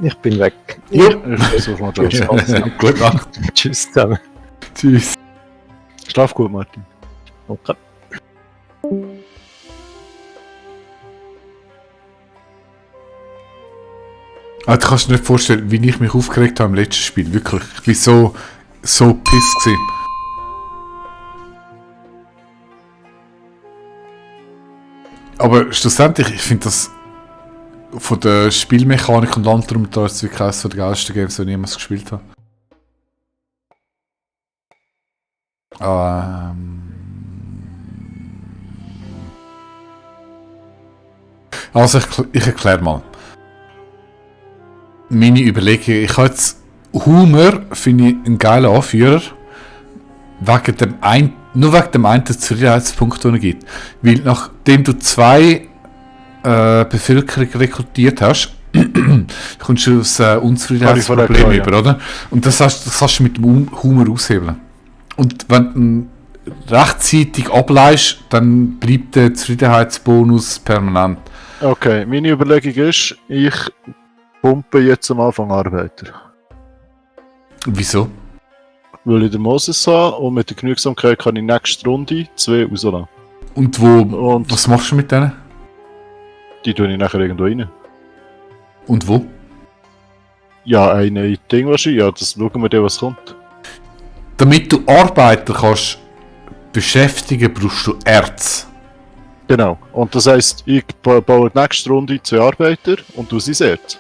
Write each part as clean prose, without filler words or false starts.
Ich bin weg. Ja. Ich versuche mal das. Gute Nacht. Tschüss zusammen. Tschüss. Schlaf gut, Martin. Okay. Also, du kannst dir nicht vorstellen, wie ich mich aufgeregt habe im letzten Spiel. Wirklich. Ich war so piss gewesen. Aber schlussendlich, ich finde das von der Spielmechanik und allem drum da ist wirklich eines der geilsten Games, die ich jemals gespielt habe. Also ich erkläre mal. Meine Überlegung, ich habe jetzt Humor, finde ich einen geilen Anführer, nur wegen dem einen Zufriedenheitspunkt, den es gibt. Weil nachdem du 2 Bevölkerung rekrutiert hast, kommst du aus Unzufriedenheitsproblem über, oder? Und das kannst du mit dem Humor aushebeln. Und wenn du rechtzeitig ableist, dann bleibt der Zufriedenheitsbonus permanent. Okay, meine Überlegung ist, ich pumpe jetzt am Anfang Arbeiter. Wieso? Weil ich den Moses habe und mit der Genügsamkeit kann ich nächste Runde 2 rauslassen. Und was machst du mit denen? Die tue ich nachher irgendwo rein. Und wo? Ja, eine Ding wahrscheinlich. Ja, das schauen wir dann, was kommt. Damit du Arbeiter kannst beschäftigen, brauchst du Erz. Genau. Und das heisst, ich baue nächste Runde 2 Arbeiter und du sie Erz.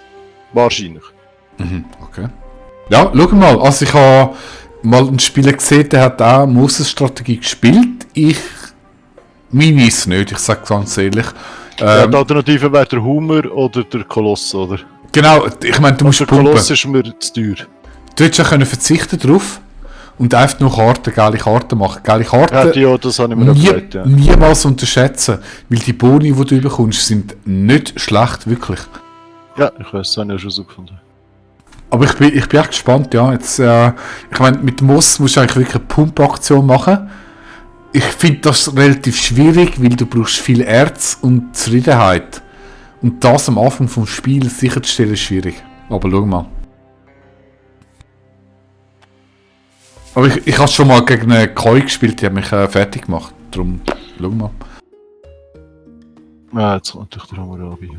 Wahrscheinlich. Mhm, okay. Ja, schau mal. Also ich habe mal einen Spieler gesehen, der hat auch Moses-Strategie gespielt. Meine ist nicht, ich sage ganz ehrlich. Ja, die Alternative wäre der Humor oder der Koloss, oder? Genau, ich meine, du musst der pumpen. Koloss ist mir zu teuer. Du hättest ja verzichten drauf und einfach nur geile Karten machen. Geile Karten ja, das habe ich mir überlegt, ja. Niemals unterschätzen, weil die Boni, die du bekommst, sind nicht schlecht, wirklich. Ja, ich weiß, das habe ich auch schon so gefunden. Aber ich bin echt gespannt, ja. Jetzt, ich meine, mit Moss musst du eigentlich wirklich eine Pumpaktion machen. Ich finde das relativ schwierig, weil du brauchst viel Erz und Zufriedenheit. Und das am Anfang vom Spiel sicherzustellen ist schwierig. Aber schau mal. Aber ich habe schon mal gegen eine Koi gespielt, die hat mich fertig gemacht. Darum, schau mal. Ja, jetzt kommt natürlich der Hammurabi.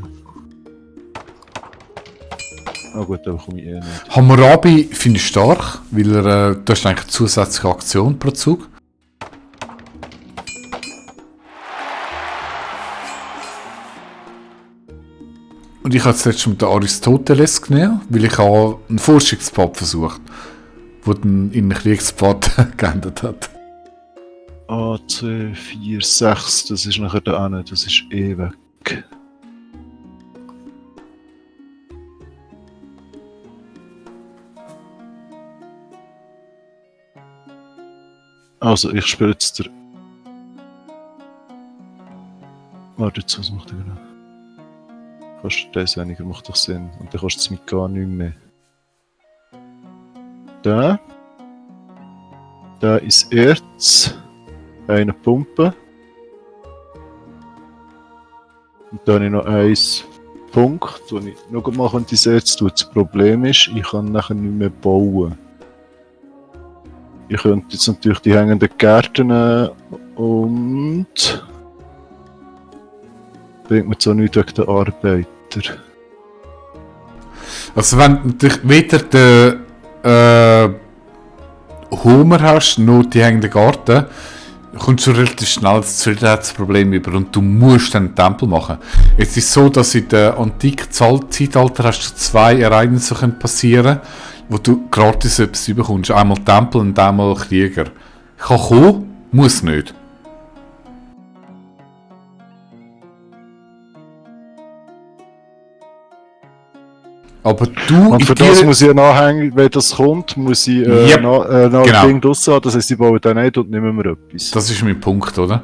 Ah gut, da komme ich eh nicht. Hammurabi finde ich stark, weil du hast eigentlich eine zusätzliche Aktion pro Zug. Und ich habe jetzt letztens mit Aristoteles genommen, weil ich auch einen Forschungspfad versucht, der dann in einen Kriegspfad geändert hat. 2, 4, 6, das ist nachher da eine, das ist eh weg. Also, ich spiele jetzt der... Warte jetzt, was macht er genau? Kostet das weniger, macht doch Sinn. Und dann kostet es mich gar nicht mehr. Da. Da ist Erz. Eine Pumpe. Und dann habe ich noch 1 Punkt, wo ich noch gut machen und das Erz tut. Das Problem ist, ich kann nachher nicht mehr bauen. Ich könnte jetzt natürlich die hängenden Gärten und... bringt mir so nichts wegen der Arbeiter. Also wenn du weder den Hummer hast, noch die hängenden Garten, kommst du relativ schnell das Zufriedenheitsproblem über und du musst dann einen Tempel machen. Es ist so, dass in der antiken Zeitalter hast du 2 Ereignisse passieren können, wo du gratis etwas bekommst. Einmal Tempel und einmal Krieger. Kann kommen, muss nicht. Aber du... Und für das muss ich nachhängen, wenn das kommt, muss ich genau. ein Ding draussen haben. Das heisst, ich baue dann nicht und nehme mir etwas. Das ist mein Punkt, oder?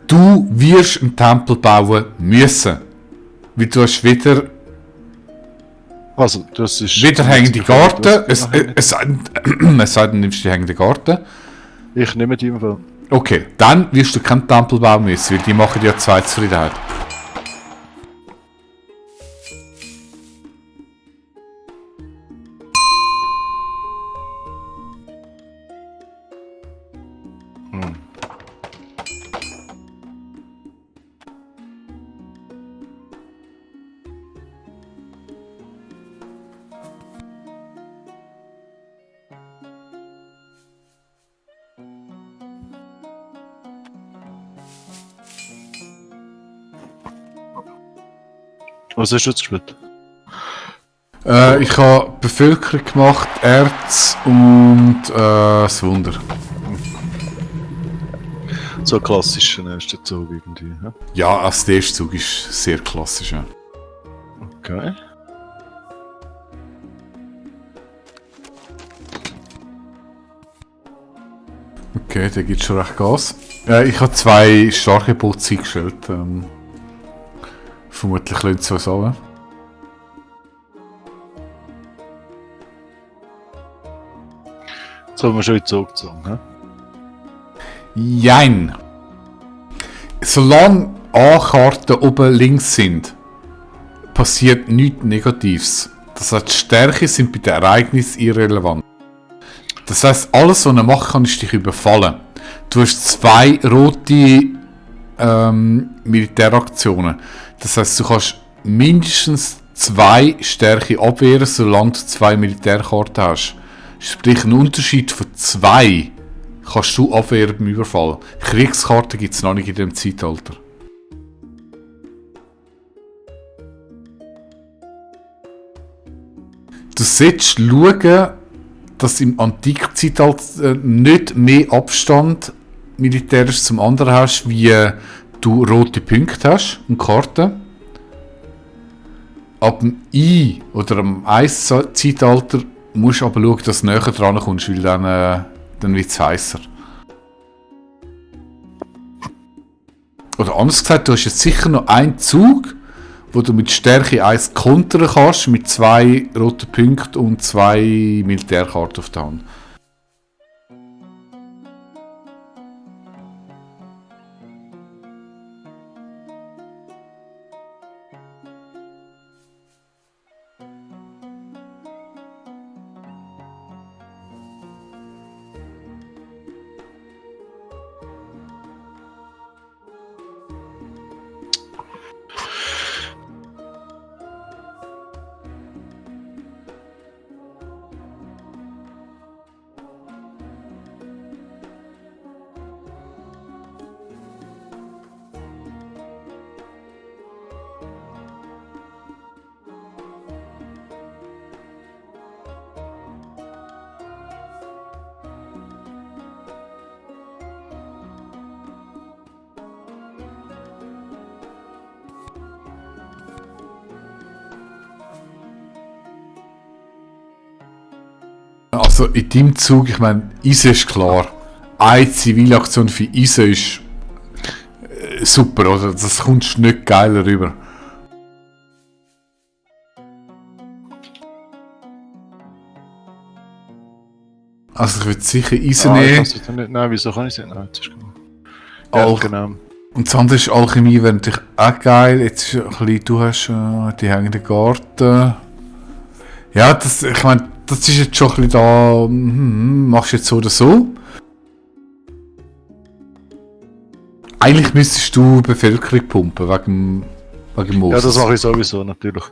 Du wirst einen Tempel bauen müssen. Weil du hast wieder... Also, das ist... Wieder hängende Garten. Es sei denn, du nimmst die hängende Garten. Ich nehme die im Fall. Okay, dann wirst du keinen Tempel bauen müssen, weil die machen dir 2 Zufriedenheit. Was hast du jetzt gespielt? Ich habe Bevölkerung gemacht, Erz und das Wunder. So ein klassischer erster Zug irgendwie. Ja? Ja, also der erste Zug ist sehr klassisch. Ja. Okay. Okay, der gibt schon recht Gas. Ich habe 2 starke Bots eingestellt. Vermutlich lönt es was an. Jetzt haben wir schon in den Zug gezogen. Ja? Jein. Solange A-Karten oben links sind, passiert nichts Negatives. Das heißt, die Stärke sind bei den Ereignissen irrelevant. Das heisst, alles, was er machen kann, ist dich überfallen. Du hast 2 rote Militäraktionen. Das heisst, du kannst mindestens 2 Stärke abwehren, solange du 2 Militärkarten hast. Sprich, einen Unterschied von 2 kannst du abwehren beim Überfall. Kriegskarten gibt es noch nicht in dem Zeitalter. Du solltest schauen, dass im antiken Zeitalter nicht mehr Abstand militärisch zum anderen hast, wie du rote Punkte hast und Karten. Ab dem I oder am Eiszeitalter musst du aber schauen, dass du näher dran kommst, weil dann wird es heißer. Oder anders gesagt, du hast jetzt sicher noch einen Zug, wo du mit Stärke 1 kontern kannst, mit 2 roten Punkten und 2 Militärkarten auf der Hand. Also in deinem Zug, ich meine, ISE ist klar. Eine Zivilaktion für ISE ist super, oder? Das kommst du nicht geiler rüber. Also ich würde sicher ISE nehmen. Nein, wieso kann ich es nicht? Nein, das ist gut. Al Genau. Und das andere ist Alchemie, wäre natürlich auch geil. Jetzt ist ein bisschen, du hast die hängenden Garten. Ja, das, ich meine, das ist jetzt schon ein bisschen da. Machst du jetzt so oder so? Eigentlich müsstest du Bevölkerung pumpen, wegen Moses. Ja, das mache ich sowieso, natürlich.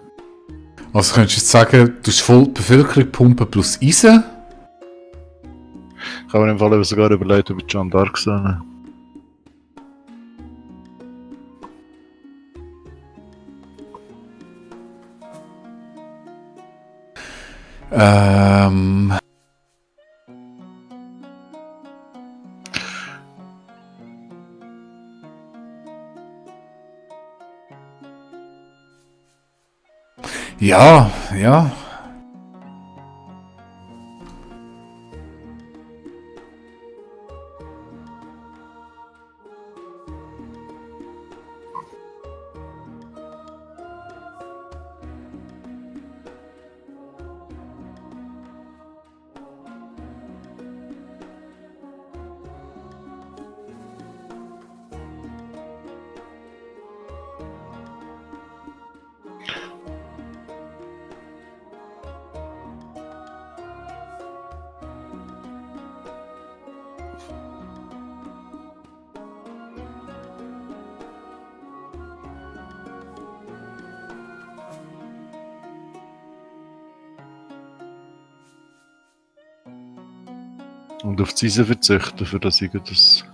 Also könntest du jetzt sagen, du hast voll Bevölkerung pumpen plus Eisen? Ich habe mir im Fall sogar überlegt, ob ich Jeanne d'Arc soll. Ja, ja. Und auf die Eisen verzichten, für das ich das...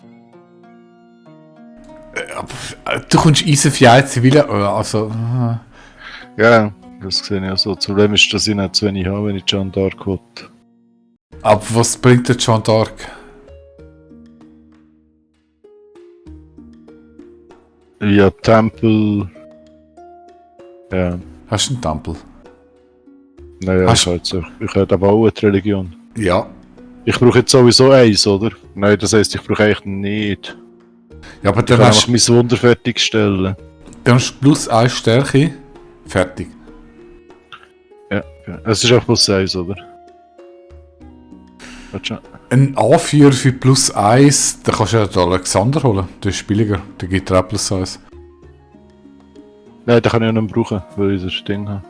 Du kommst Eisen für eine Zivile. Also. Ja, das sehe ich auch so. Das Problem ist, dass ich nicht zu wenig habe, wenn ich Jeanne d'Arc will. Aber was bringt der Jeanne d'Arc? Ja, Tempel. Ja, Hast du einen Tempel? naja, Hast- ich hätte aber auch eine Religion. Ja. Ich brauche jetzt sowieso eins, oder? Nein, das heisst, ich brauche eigentlich nicht. Ja, aber Ich dann kann hast, einfach mein Wunder fertigstellen. dann hast du plus 1 Stärke. Fertig. Ja. Es ist auch plus 1, oder? Warte schon. Ein Anführer für plus 1, da kannst du ja den Alexander holen. Der ist billiger. Der gibt dir auch plus 1. Nein, den kann ich auch nicht brauchen, weil ich das Ding habe.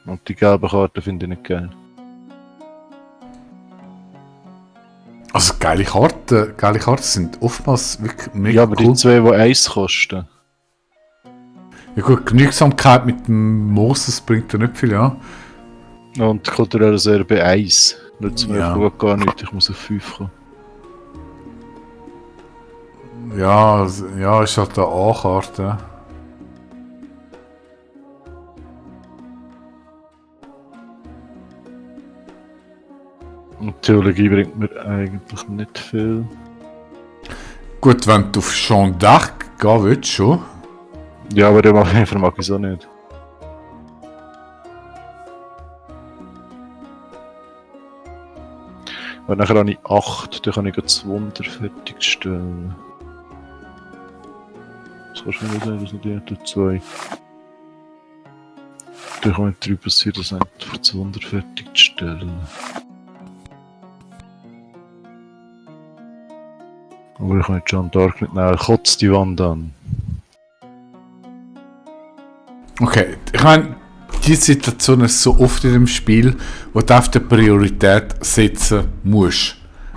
Und die gelben Karten finde ich nicht geil. Also geile Karten sind oftmals wirklich mega Ja, aber cool. die zwei, die 1 kosten. Ja gut, Genügsamkeit mit dem Moses bringt ja nicht viel, ja. Und kulturelles Erbe 1. Nützt mir Ja. einfach gar nicht, ich muss auf 5 kommen. Ja, ja, ist halt eine A-Karte. Und Theologie bringt mir eigentlich nicht viel. Gut, wenn du auf Jeanne d'Arc gehen willst, schon. Ja, aber den mag ich es auch nicht. Und nachher habe ich 8, dann kann ich das Wunder fertigstellen. Das kannst du mir nicht sagen, das sind die 2. Dann kann ich 3 passieren, das einfach das Wunder fertigstellen. Aber ich kann jetzt Jeanne d'Arc nicht nehmen, kotzt die Wand an. Okay, ich meine, die Situation ist so oft in dem Spiel, wo du auf die Priorität setzen musst.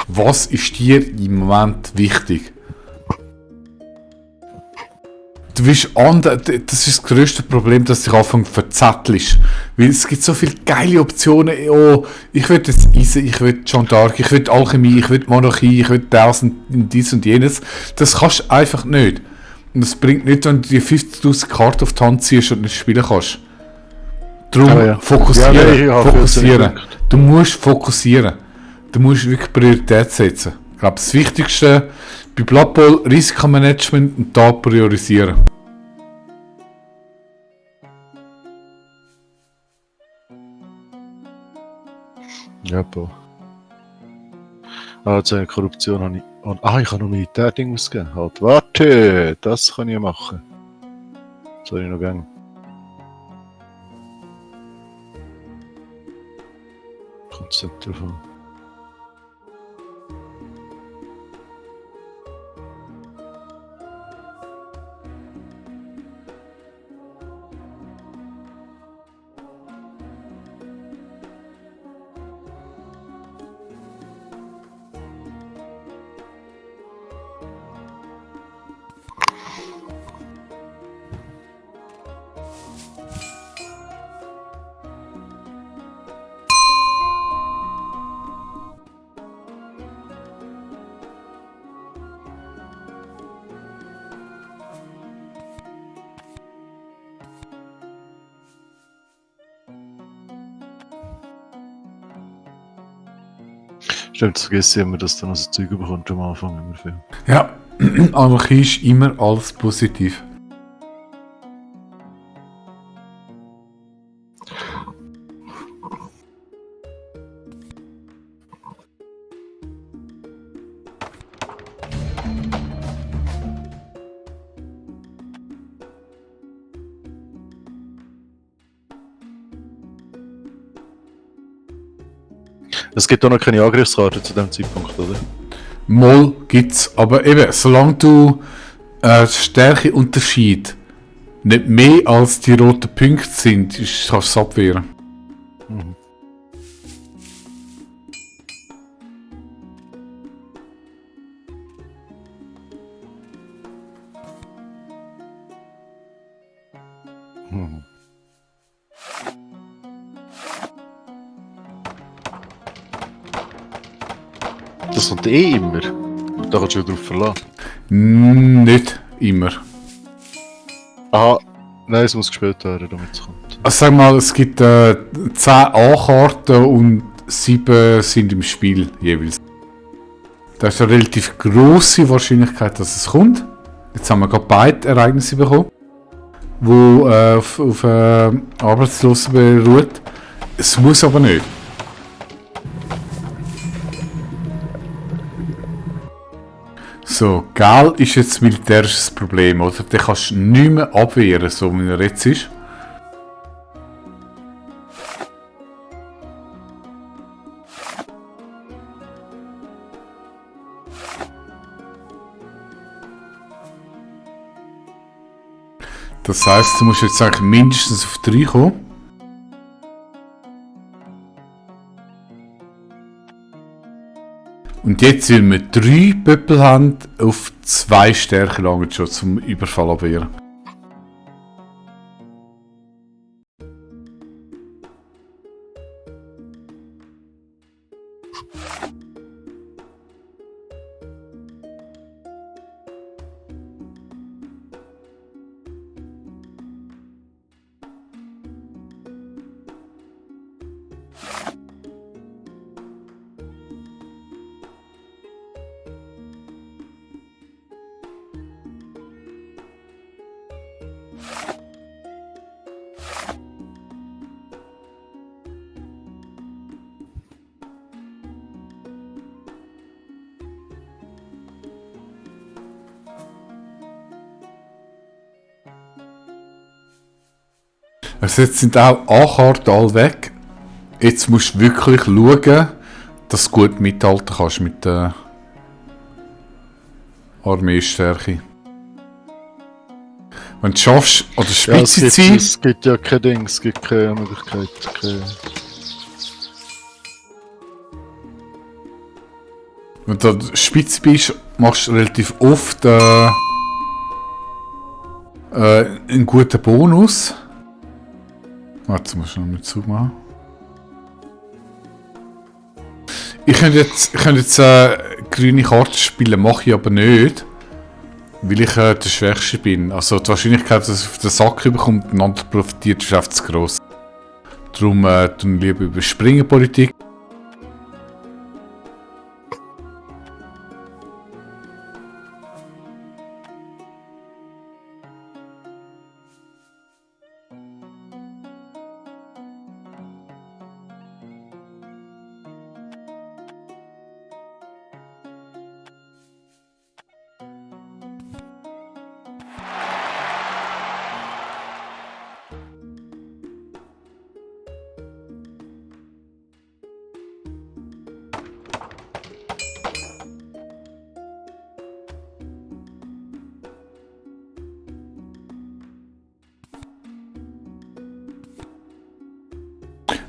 Was ist dir im Moment wichtig? Du willst das ist das grösste Problem, dass dich anfängt zu verzettelst. Weil es gibt so viele geile Optionen. Oh, ich will jetzt Eisen, ich will Jeanne d'Arc, ich will Alchemie, ich will Monarchie, ich will das und dies und jenes. Das kannst du einfach nicht. Und es bringt nicht, wenn du die 50.000 Karten auf die Hand ziehst und nicht spielen kannst. Darum Ah, ja. fokussieren. Ja, nein, ich habe fokussieren. viel Du musst fokussieren. Du musst wirklich Priorität setzen. Ich glaube, das Wichtigste bei Blood Bowl Risikomanagement und da priorisieren. Ja, boah. Also Korruption habe ich. Ich kann noch Militärding ausgeben. Halt, warte! Das kann ich machen. Soll ich noch gehen? Kommt es nicht drauf an. Stimmt, das vergesse ich immer, dass du noch so Zeug bekommst am Anfang immer viel. Ja, Anarchie ist immer alles positiv. Es gibt auch noch keine Angriffskarte zu dem Zeitpunkt, oder? Moll gibt's, aber eben, solange du Stärkeunterschied nicht mehr als die roten Punkte sind, kannst du es abwehren. Mhm. Mhm. Das kommt eh immer. Da kannst du ja drauf verlassen. Nicht immer. Aha, Nein, es muss gespielt werden, damit es kommt. Also sag mal, es gibt 10 A-Karten und 7 sind im Spiel jeweils. Das ist eine relativ grosse Wahrscheinlichkeit, dass es kommt. Jetzt haben wir gerade beide Ereignisse bekommen, die auf Arbeitslosen beruht. Es muss aber nicht. So, Gel ist jetzt militärisches Problem, oder? Den kannst du nicht mehr abwehren, so wie er jetzt ist. Das heisst, du musst jetzt eigentlich mindestens auf 3 kommen. Und jetzt, weil wir 3 Pöppel haben, auf 2 Stärke langen schon zum Überfall abwehren. Also jetzt sind auch A-Karten alle weg. Jetzt musst du wirklich schauen, dass du gut mithalten kannst mit der Armeestärke. Wenn du es schaffst, oder Spitze ziehen, es gibt ja kein Ding, es gibt keine Möglichkeit. wenn du da spitz bist, machst du relativ oft einen guten Bonus. Warte, jetzt musst du noch mit Zug machen. Ich könnte jetzt grüne Karte spielen, mache ich aber nicht. Weil ich der Schwächste bin. Also die Wahrscheinlichkeit, dass es auf den Sack bekommt und andere profitiert, ist einfach zu gross. Darum tun ich lieber überspringen Politik.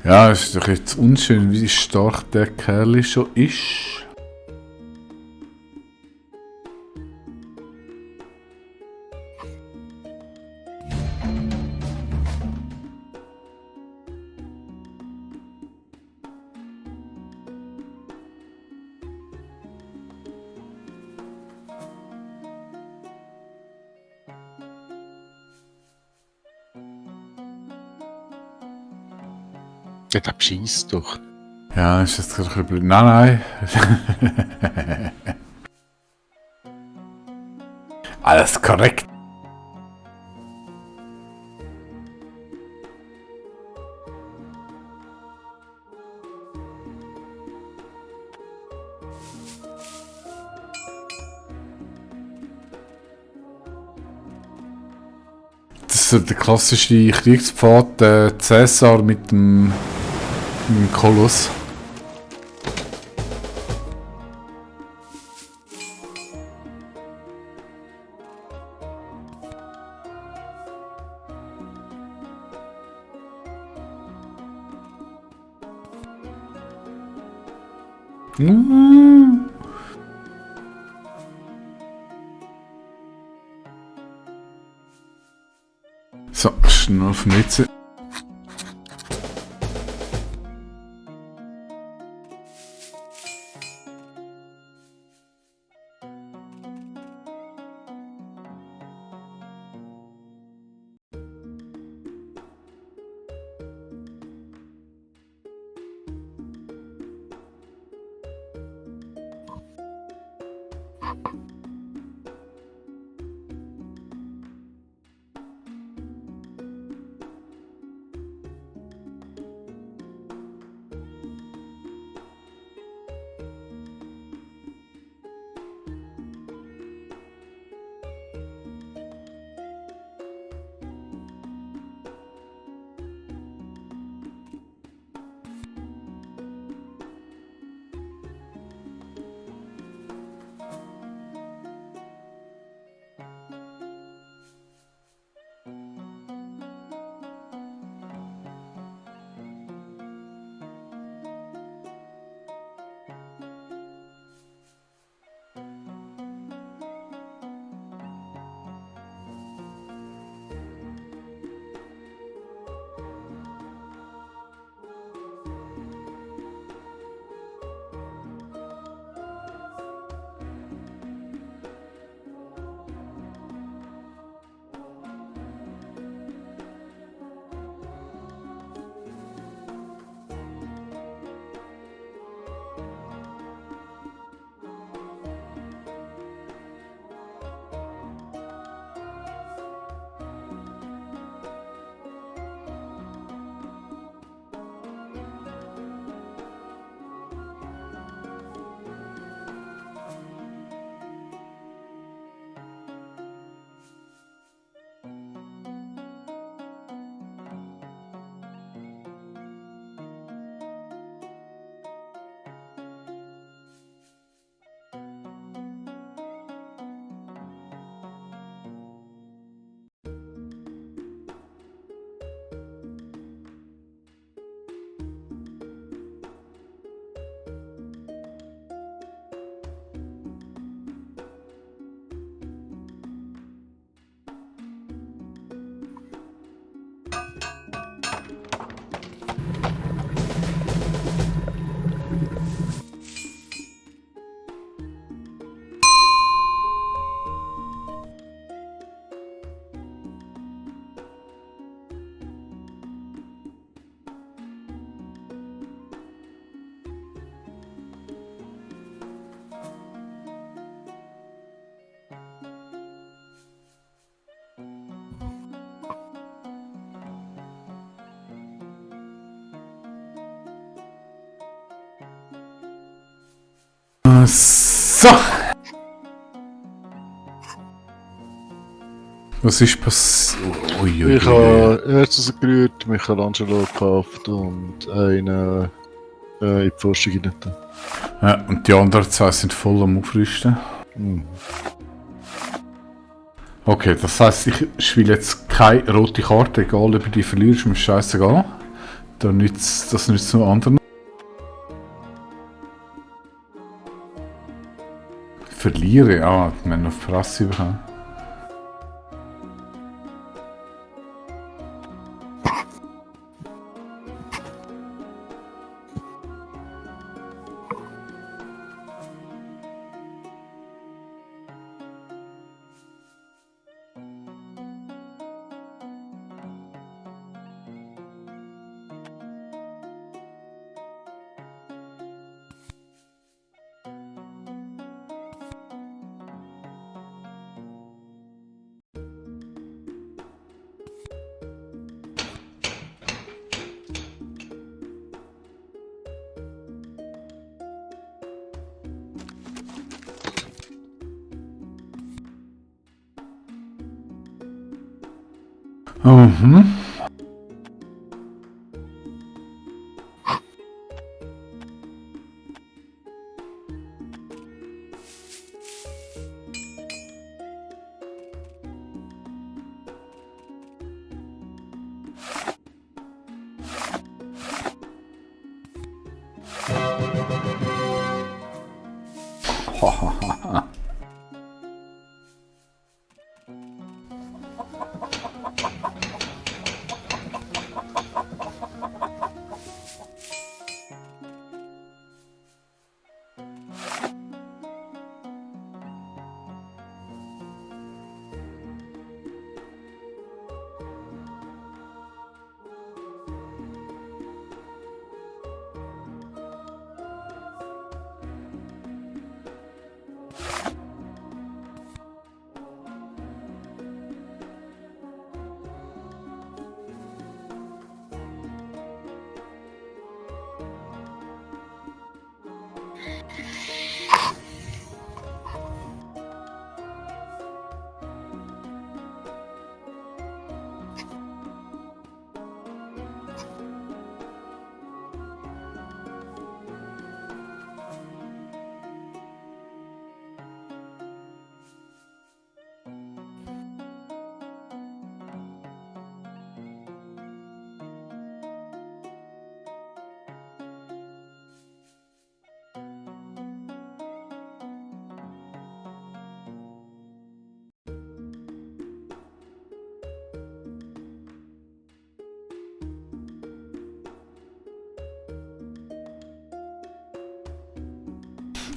Ja, es ist doch jetzt unschön, wie stark der Kerl schon ist. Ja, der schießt doch. Ja, ist jetzt gerade ein bisschen blöd. Nein, nein. Alles korrekt. Das ist der klassische Kriegspfad, der Cäsar mit dem Koloss. So, schnell auf dem WC. So. Was ist passiert? Ich habe erstes gerührt, Michelangelo gekauft und einen in die Forschung rein. Ja, und die anderen zwei sind voll am Aufrüsten. Hm. Okay, das heisst, ich spiele jetzt keine rote Karte, egal ob du die verlierst, mir ist scheißegal. Das nützt nur anderen. Verliere? Ja, wir haben noch Fresse bekommen. Mhm.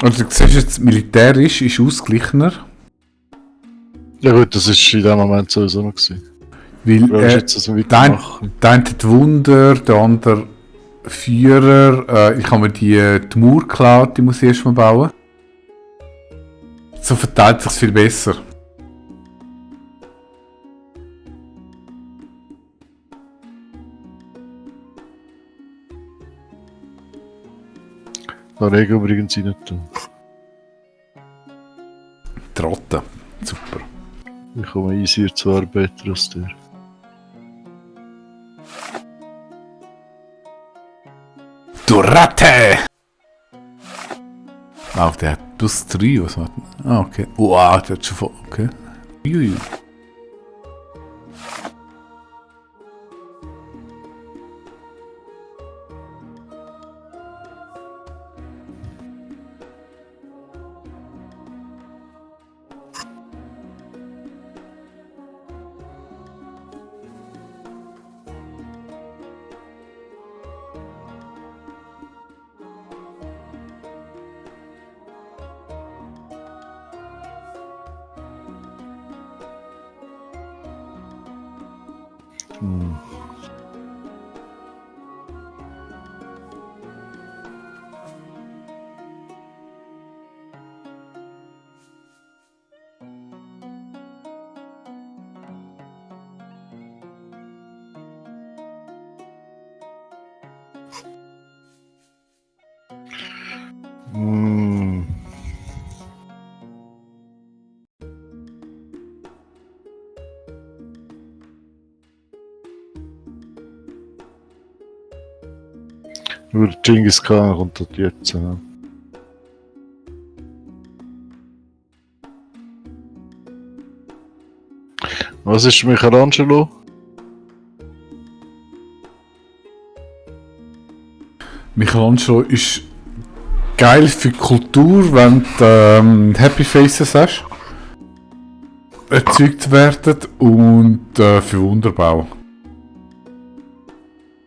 Also du siehst jetzt, militärisch ist ausgeglichener, Ja gut, das ist in dem Moment sowieso noch gewesen. weil Du willst jetzt also der eine weitermachen. hat Wunder, der andere Führer. Ich habe mir die Mauer geklaut, die muss ich erstmal bauen. So verteilt sich viel besser. Da Regen übrigens rein tun. Trotten. Super. Ich komme easier zu arbeiten als der. Du Ratte! Ah, der hat plus 3, was hat der? Ah, okay. Wow, der hat schon voll. Okay. Uiui. Hm. Hm. Nur Genghis Khan kommt dort jetzt. Ja. Was ist Michelangelo? Michelangelo ist geil für die Kultur, wenn du Happy Faces hast. Erzeugt werden und für Wunderbau.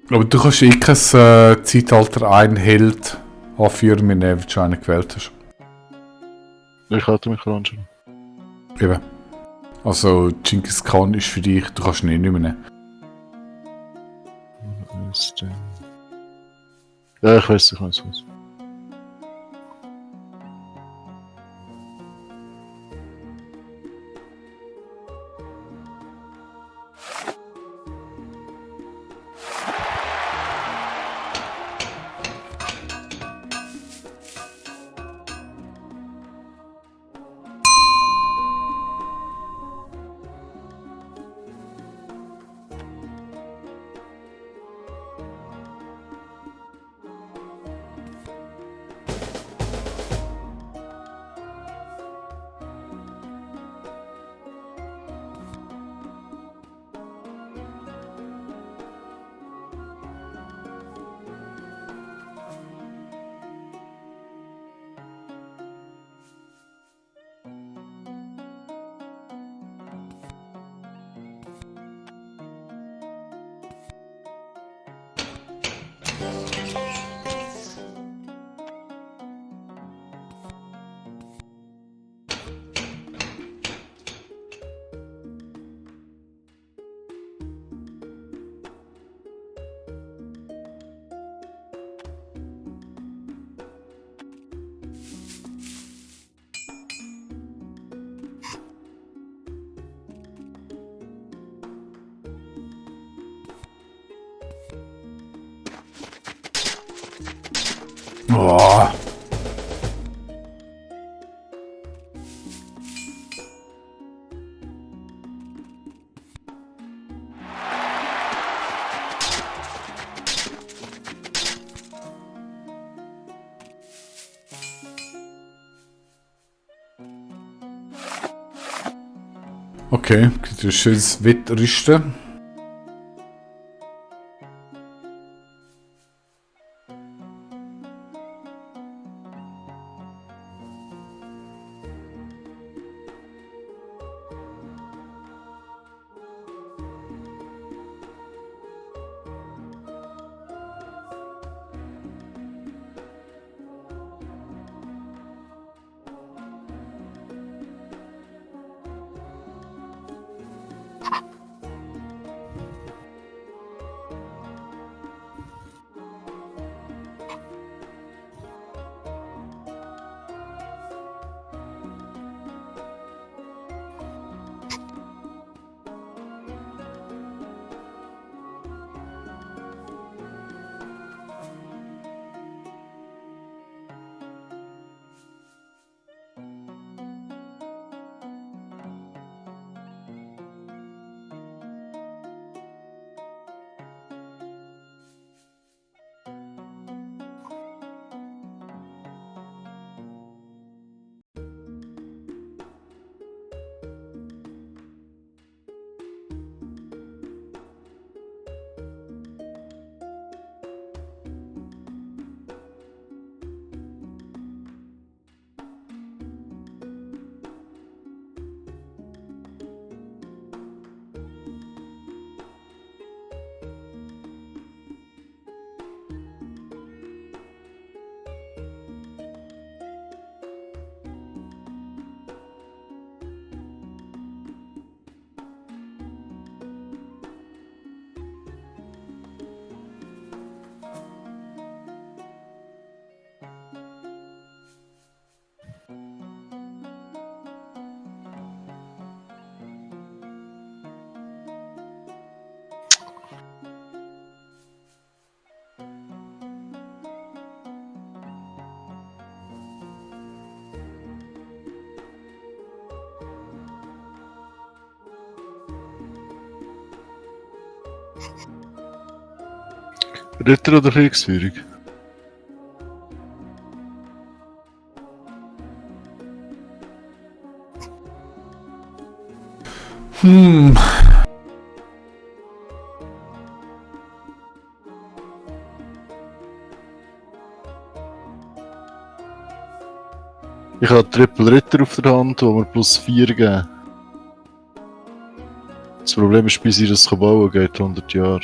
Aber du kannst eh kein Zeitalter ein Held anführen, wenn du schon einen gewählt hast. Ich hatte Michelangelo. Eben. Also Genghis Khan ist für dich, du kannst ihn eh nicht mehr nehmen. Ja, ich weiß nicht, was. Oh. Okay, das ist schönes Wettrüsten. Ritter oder Kriegsführung? Ich habe Triple Ritter auf der Hand, wo wir plus 4 geben. Das Problem ist, bis ich das bauen kann, geht 100 Jahre.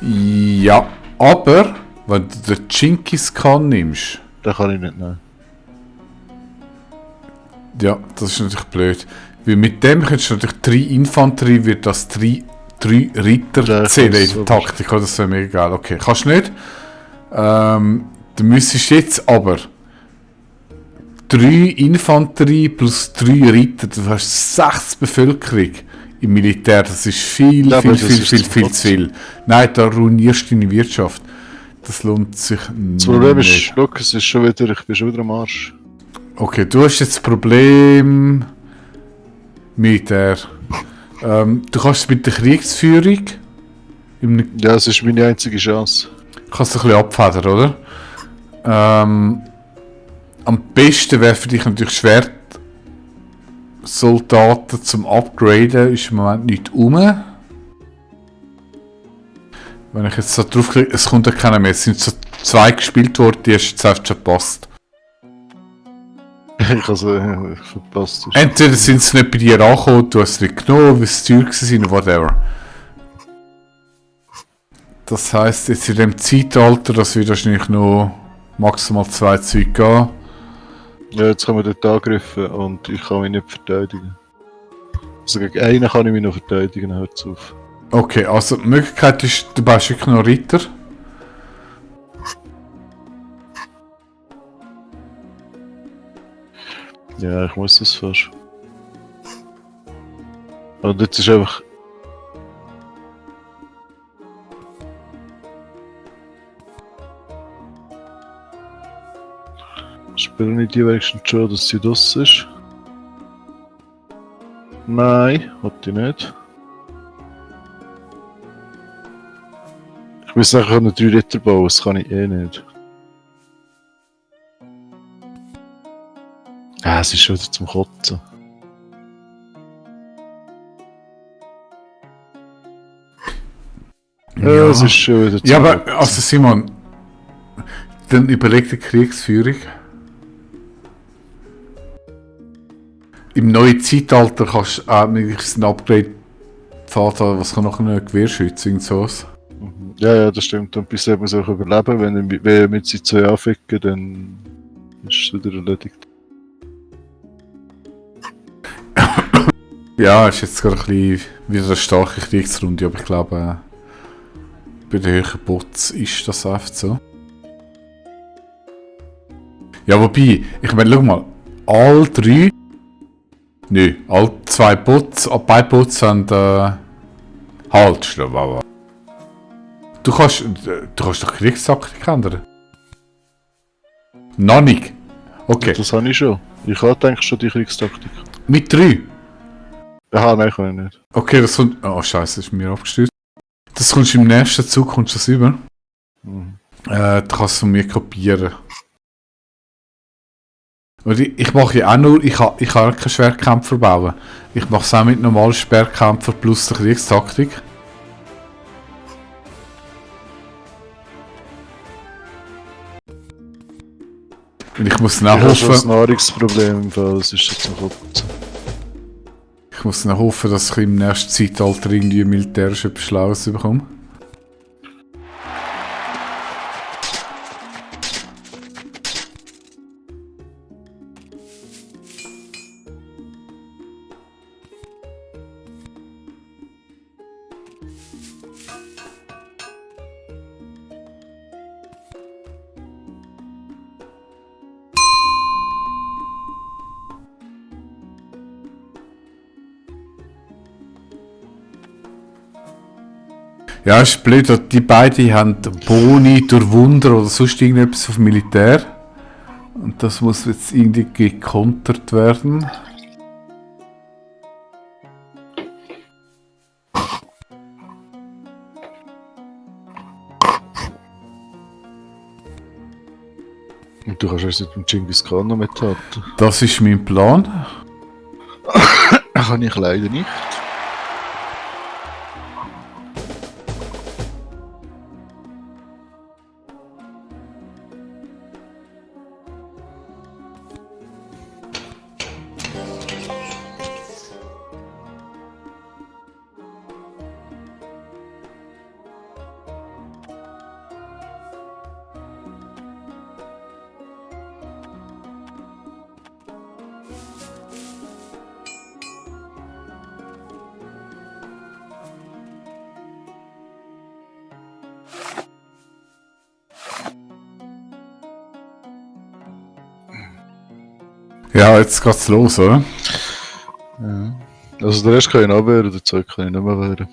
Ja, aber wenn du den Genghis Khan nimmst, Den kann ich nicht nehmen. ja, das ist natürlich blöd. Weil mit dem könntest du natürlich 3 Infanterie, wird das 3 Ritter Ja, ich zählen in weiß, der aber- Taktik, oder? Das wäre mega geil. Okay, kannst du nicht. Du müsstest jetzt aber 3 Infanterie plus 3 Ritter, du hast 6 Bevölkerung im Militär, das ist viel, Ja, aber viel, das viel, ist viel, zum viel zu Kotzen. viel. Nein, da ruinierst du deine Wirtschaft. Das lohnt sich Das Problem nicht. ist, look, es ist schon wieder, ich bin schon wieder am Arsch. Okay, du hast jetzt das Problem Militär. Du kannst mit der Kriegsführung Ja, es ist meine einzige Chance. kannst du ein bisschen abfedern, oder? Am besten wäre für dich natürlich Schwertsoldaten zum Upgraden, ist im Moment nicht rum. Wenn ich jetzt so drauf klicke, es kommt ja keiner mehr. Es sind so 2 gespielt worden, die hast du jetzt schon gepasst. Ich habe es verpasst. Entweder sind sie nicht bei dir angekommen, du hast sie nicht genommen, weil sie teuer waren, whatever. Das heisst, jetzt in dem Zeitalter, das wird wahrscheinlich noch maximal 2 Zeug gehen. Ja, jetzt haben wir dort angegriffen und ich kann mich nicht verteidigen. Also gegen einen kann ich mich noch verteidigen, hört's auf. Okay, also die Möglichkeit ist, du baust wirklich noch Ritter. Ja, ich muss das fast. Und jetzt ist einfach... Spielen nicht die wenigstens schon, dass sie das ist? Nein, hat die nicht. Ich muss nachher einen 3 Ritter bauen, das kann ich eh nicht. Ah, es ist schon wieder zum Kotzen. Ja, es ist schon wieder Ja, zu aber weit. also Simon, dann überleg die Kriegsführung. Im neuen Zeitalter kannst du auch nicht ein Upgrade zahlen, was kann noch eine Gewehrschütze und sowas. Ja, ja, das stimmt. Und bis er muss auch überleben. Wenn wir mit sie zwei anficken, dann ist es wieder erledigt. Ja, ist jetzt gerade ein bisschen wieder eine starke Kriegsrunde, aber ich glaube, bei den höheren Bots ist das einfach so. Ja, wobei, ich meine, schau mal, all drei. Nö, all zwei Bots, beide Bots haben halt, stopp, aber. Du kannst doch Kriegstaktik ändern. Noch nicht. Okay, Das habe ich schon. Ich habe gedacht schon die Kriegstaktik. mit drei. Aha, nein, kann ich nicht. Okay, das kommt. Oh Scheiße, ist mir abgestürzt. Das kommst du im nächsten Zug, kommst du das über. Mhm. Du kannst es von mir kopieren. Und ich mache ja auch nur, ich kann auch keinen Schwertkämpfer bauen. Ich mache es auch mit normalen Schwertkämpfer plus der Kriegstaktik. Und ich muss dann Ich habe schon ein hoffen, Nahrungsproblem im Fall, es ist jetzt noch Kopf. ich muss dann hoffen, dass ich im nächsten Zeitalter irgendwie militärisch etwas Schlaues bekomme. Ja, ist blöd, die beiden haben Boni durch Wunder oder sonst irgendetwas auf Militär. Und das muss jetzt irgendwie gekontert werden. Und du kannst erst mit dem Genghis Khan noch mithalten. Das ist mein Plan. Kann ich leider nicht. Ja, jetzt geht's los, oder? Ja. Also der Rest kann ich noch wehren, der Zeug kann ich nicht mehr wehren.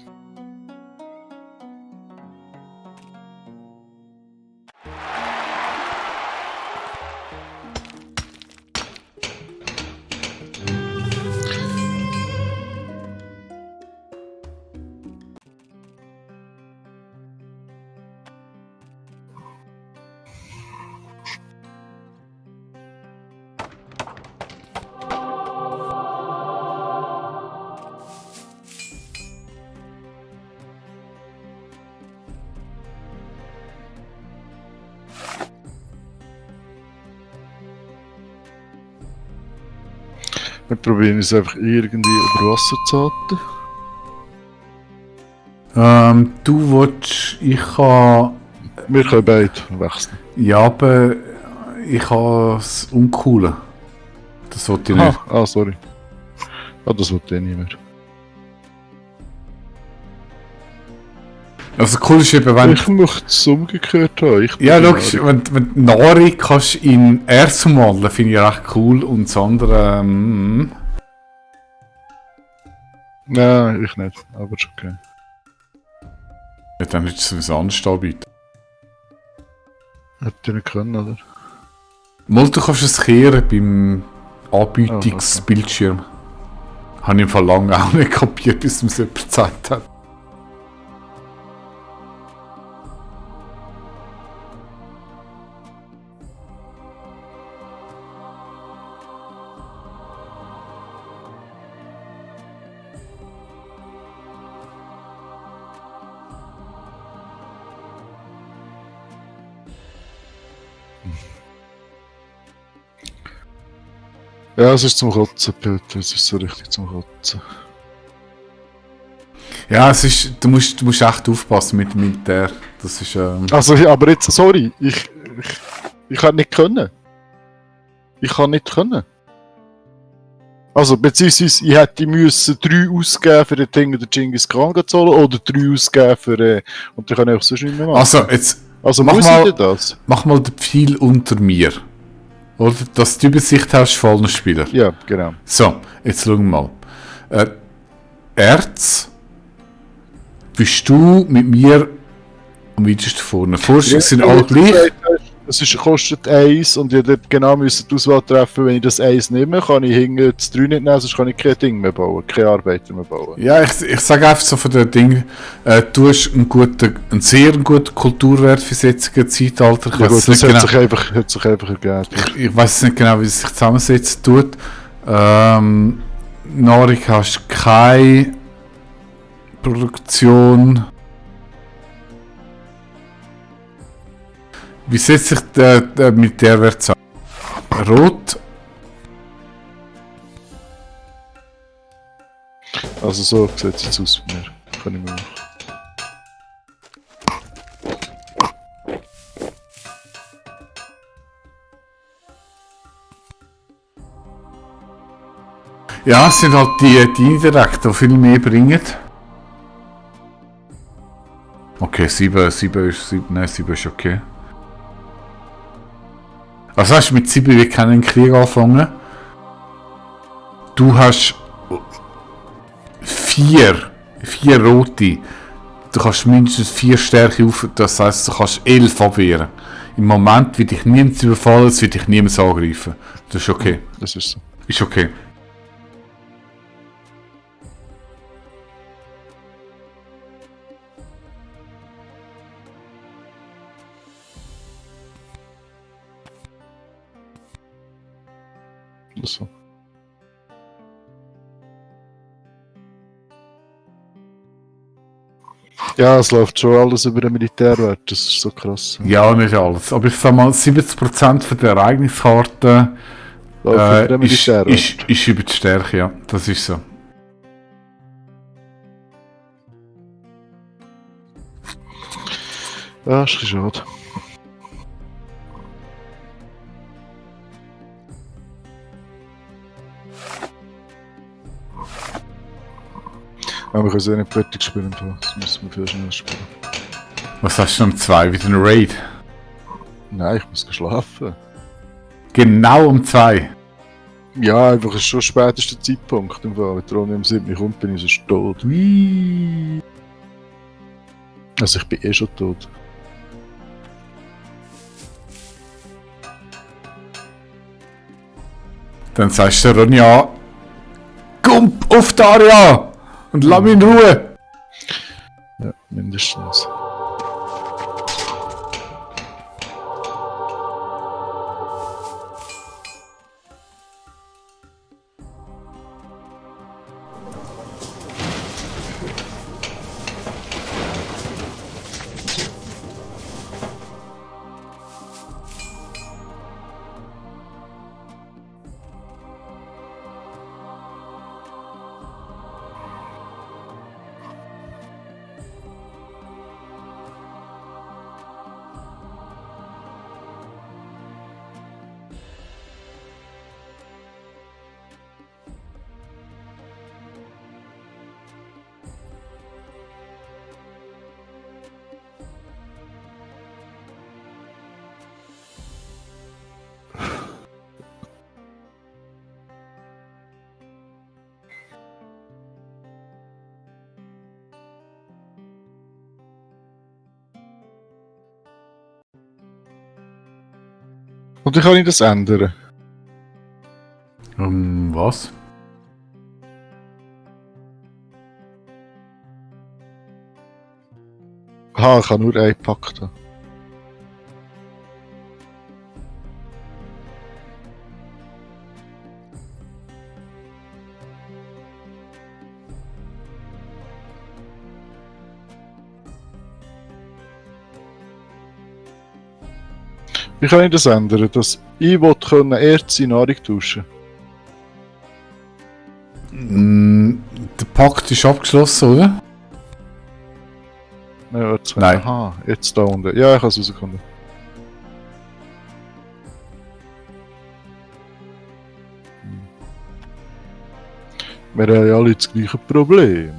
Wir probieren es einfach irgendwie über Wasser zu halten. Du willst, ich kann, Wir können beide wechseln. ja, aber ich habe das Uncoole. Das wollte ich nicht. Sorry. Ah, das wollte ich nicht mehr. Also cool ist eben, wenn... Ich möchte es umgekehrt haben. Ich bin Ja, der logisch, Nari. wenn Nari kannst in Erz umwandeln, finde ich recht cool und das andere, Nein, ich nicht. Aber ist okay. ja, dann hättest du es anders anbieten. Hätte ich nicht können, oder? Mal, du kannst es kehren beim Anbietungsbildschirm. Habe ich im Fall lange auch nicht kapiert, bis mir es jemand gezeigt hat. Ja, es ist zum Kotzen, Peter. Es ist so richtig zum Kotzen. Ja, es ist, du musst echt aufpassen mit dem Militär. Das ist, Also, aber jetzt, sorry, ich kann nicht können. Ich kann nicht können. Also, beziehungsweise, ich hätte müssen 3 ausgeben für den Ding den Genghis Khan zu holen oder 3 ausgeben für, und dann kann ich auch sonst nicht mehr machen. also jetzt, Also, mach muss mal- ich denn das? mach mal den Pfeil unter mir. Oder? Dass du Übersicht hast von allen Spielern. Ja, genau. So, jetzt schauen wir mal. Erz, bist du mit mir am weitesten vorne. Forschung sind alle gleich. Es ist, kostet 1 und ich hätte genau müssen die Auswahl treffen, wenn ich das 1 nehme, kann ich hinten das 3 nicht nehmen, sonst kann ich kein Ding mehr bauen, keine Arbeiter mehr bauen. Ja, ich sage einfach so von den Dingen, du hast einen sehr guten Kulturwert für das jetzige Zeitalter. Ich Ja, weiss gut, nicht das genau- hat sich einfach ergeben. ich weiß nicht genau, wie es sich zusammensetzen tut. Nahrung hast du keine Produktion. Wie setzt sich der Militärwert zusammen? Rot. Also so sieht es jetzt aus bei mir. Kann ich mir machen. Ja, es sind halt die indirekten, die viel mehr bringen. Okay, 7 ist okay. Also hast du mit 7 wir keinen Krieg anfangen. Du hast 4 rote. Du kannst mindestens 4 Stärke auf, das heisst, du kannst 11 abwehren. Im Moment wird dich niemand überfallen, es wird dich niemand angreifen. Das ist okay. Das ist so. Ist okay. Das ist so. Ja, es läuft schon alles über den Militärwert, das ist so krass. Ja, nicht alles. Aber ich sag mal, 70% von der Ereigniskarte Läuft über den ist Militärwert. über die Stärke, ja. Das ist so. Ja, ist ein bisschen schade. Aber wir können es ja nicht fertig spielen, das müssen wir viel schneller spielen. Was hast du um 2? Wieder ein Raid? Nein, ich muss schlafen. Genau um 2. Ja, einfach ist schon spätester Zeitpunkt im Fall. Wenn der Ronny um 7 Uhr kommt, bin ich sonst tot. Also ich bin eh schon tot. Dann sagst du Ronja, komm auf Daria und lass mich in Ruhe. Ja, mindestens. Und wie kann ich das ändern? Was? Aha, ich habe nur einen gepackt. Wie kann ich das ändern? Dass ich will Erz in Nahrung tauschen. Pakt ist abgeschlossen, oder? Nein. Aha, jetzt da unten. Ja, ich habe es rausgefunden. Wir haben ja alle das gleiche Problem.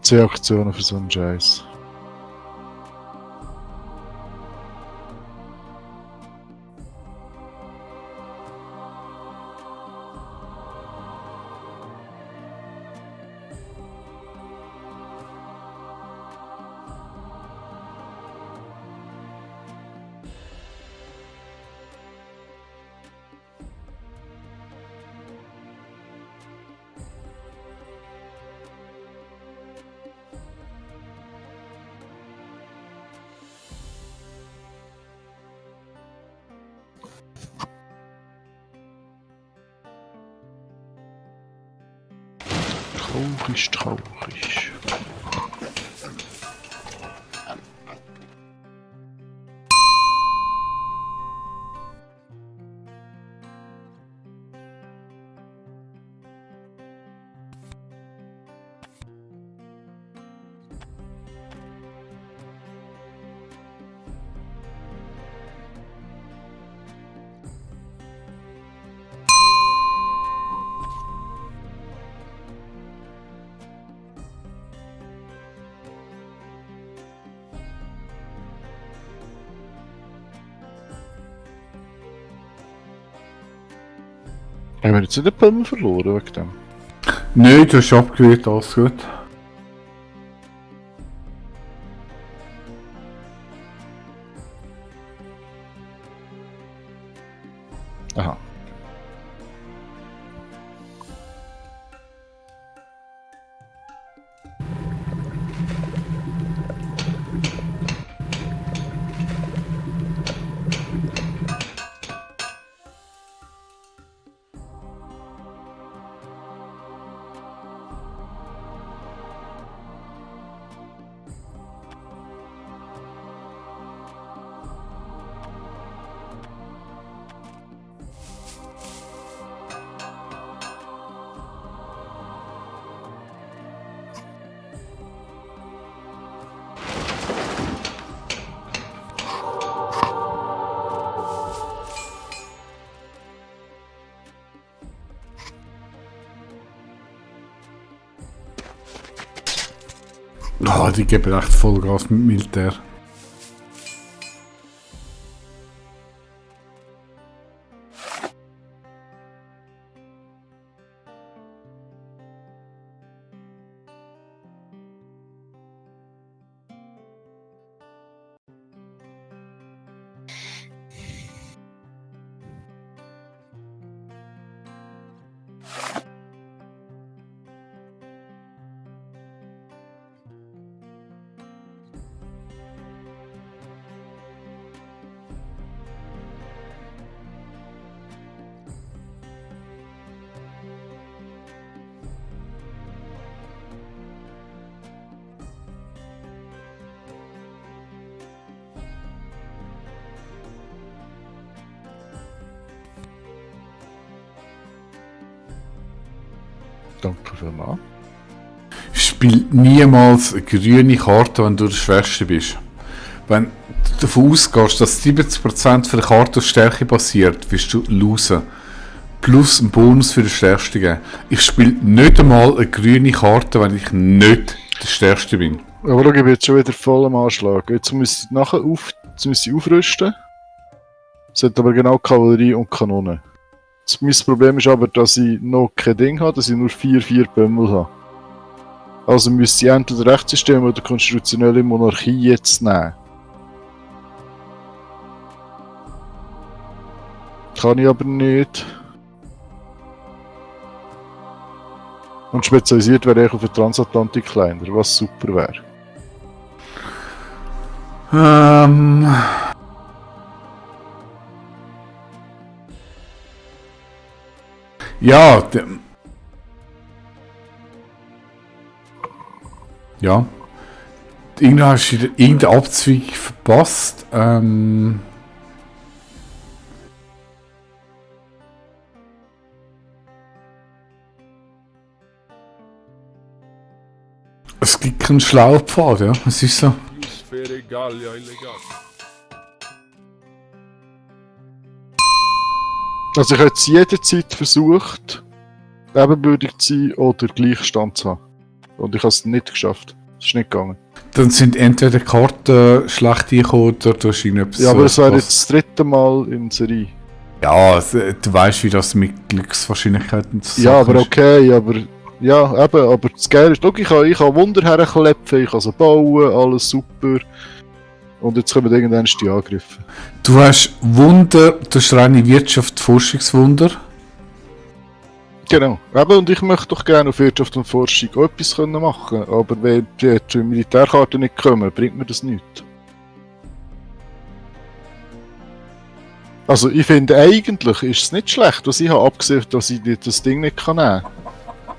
Zehn Aktionen für so einen Scheiß. Traurig, traurig. Haben wir jetzt nicht den Pömmel verloren wegen dem? Nein, du hast abgewählt, alles gut. Aha. Ah, die geben echt Vollgas mit Militär. Danke vielmals. Spiel niemals eine grüne Karte, wenn du der Schwerste bist. Wenn du davon ausgehst, dass 70% für die Karte auf Stärke basiert, wirst du losen. Plus einen Bonus für den Stärksten geben. Ich spiele nicht einmal eine grüne Karte, wenn ich nicht der Stärkste bin. Aber da gebe ich jetzt schon wieder voll am Anschlag. Jetzt muss ich nachher aufrüsten. Es hat aber genau Kavallerie und Kanonen. Mein Problem ist aber, dass ich noch kein Ding habe, dass ich nur 4 Bömmel habe. Also müsste ich entweder Rechtssystem oder konstitutionelle Monarchie jetzt nehmen. Kann ich aber nicht. Und spezialisiert wäre ich auf den Transatlantik-Liner, was super wäre. Ja, ja. Irgendwann hast du wieder irgendeinen Abzweig verpasst. Es gibt keinen schlauen Pfad, ja. Es ist so. Sphäre egal, ja, illegal. Also ich habe jetzt jederzeit versucht, ebenbürtig zu sein oder Gleichstand zu haben. Und ich habe es nicht geschafft. Es ist nicht gegangen. Dann sind entweder die Karten schlecht eingekommen oder du hast irgendetwas. Ja, aber es wäre jetzt das dritte Mal in Serie. Ja, du weißt, wie das mit Glückswahrscheinlichkeiten Ja, aber ist. okay, aber... Ja, eben, aber das Geile ist, schau, ich kann Wunder herklepfen, ich kann sie bauen, alles super. Und jetzt kommen irgendwann die Angriffe. Du hast Wunder, du hast reine Wirtschaft, Forschungswunder. Genau. Eben, und ich möchte doch gerne auf Wirtschaft und Forschung auch etwas machen können. Aber wenn die Militärkarten nicht kommen, bringt mir das nichts. Also ich finde, eigentlich ist es nicht schlecht, was ich habe, abgesehen, dass ich das Ding nicht kann nehmen kann.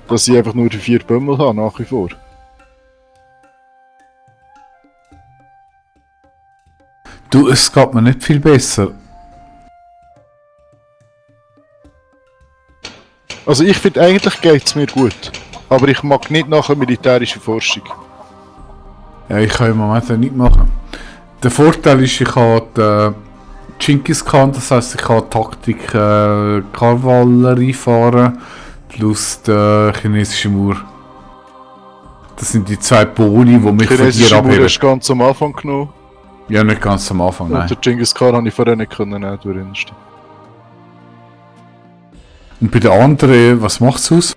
Dass ich einfach nur die 4 Bömmel habe, nach wie vor. Du, es geht mir nicht viel besser. Also ich finde, eigentlich geht es mir gut. Aber ich mag nicht nachher militärische Forschung. Ja, ich kann im Moment auch nicht machen. Der Vorteil ist, ich habe Genghis Khan, das heisst, ich kann Taktik Kavallerie fahren, plus der chinesische Mauer. Das sind die 2 Boni, die mich von dir Chinesische Mauer abheben. hast du ganz am Anfang genommen. Ja, nicht ganz am Anfang, Und nein. der Genghis Khan habe ich vorher nicht können nehmen, du erinnerst dich. Und bei den anderen, was macht es aus?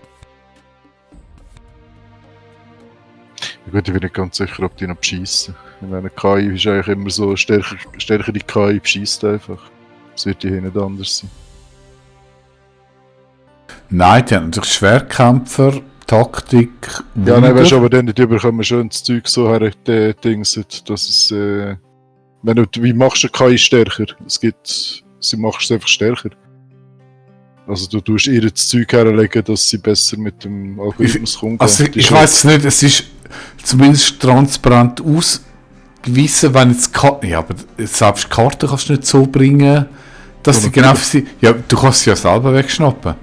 Ja gut, ich bin nicht ganz sicher, ob die noch beschießen. Ich meine, KI ist eigentlich immer so, stärkere KI beschießt einfach. Das wird hier nicht anders sein. Nein, die haben natürlich Schwerkämpfer, Taktik, Ja, Wunder. nein, weißt du, aber dann die bekommen schön das Zeug so herdingset, dass es, wenn du, wie machst du KI stärker? Sie machst es einfach stärker. Also du tust ihr das Zeug herlegen, dass sie besser mit dem Algorithmus umgehen. Also Die ich weiß es nicht, es ist zumindest transparent ausgewiesen, wenn jetzt ja, aber selbst die Karte kannst du nicht so bringen, dass Ja, sie genau für sie... Ja, du kannst sie ja selber wegschnappen.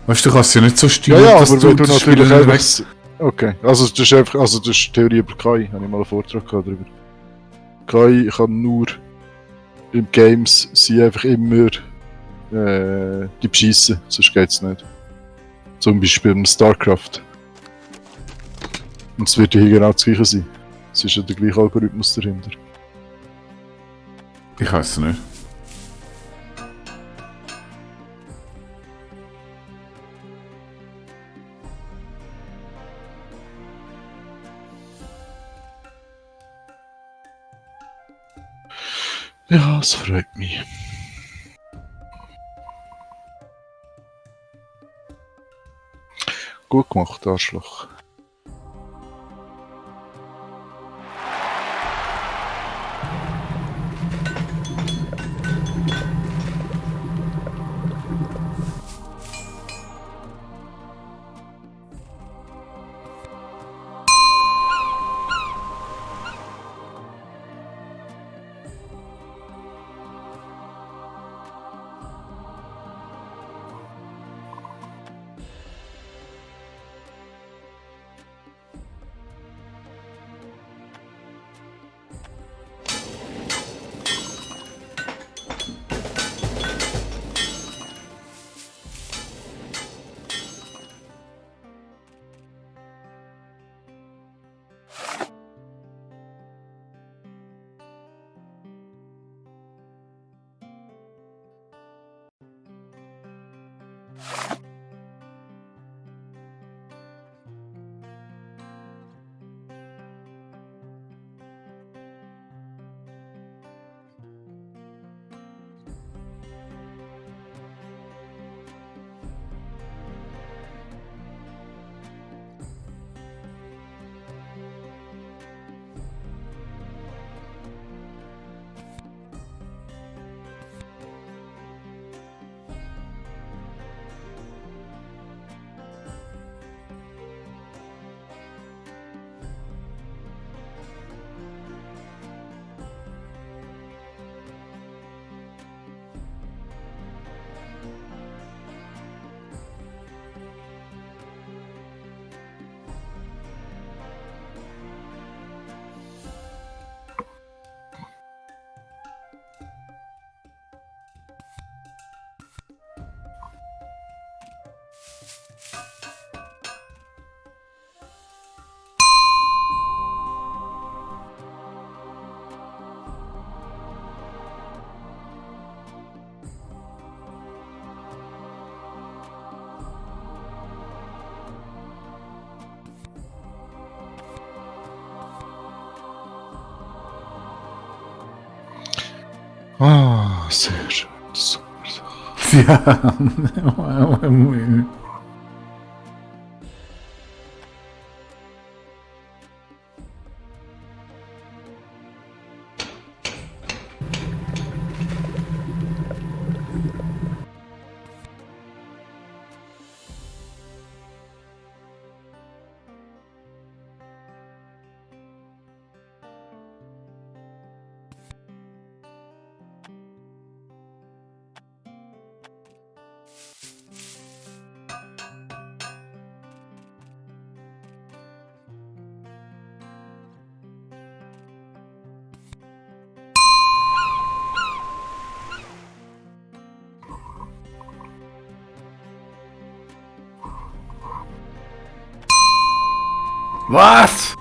Weißt du, kannst sie ja nicht so steuern, Ja, dass aber wenn du das natürlich Spiel einfach... weg... Okay, also das ist einfach, also das ist Theorie über KI, habe ich mal einen Vortrag gehabt darüber. KI kann nur im Games sie einfach immer die beschießen, sonst geht's nicht. Zum Beispiel im StarCraft. Und es wird ja hier genau das gleiche sein. Es ist ja der gleiche Algorithmus dahinter. Ich weiß es nicht. Ja, es freut mich. Gut gemacht, Arschloch. Ah, sehr schön. Super Sache. Ja. Was?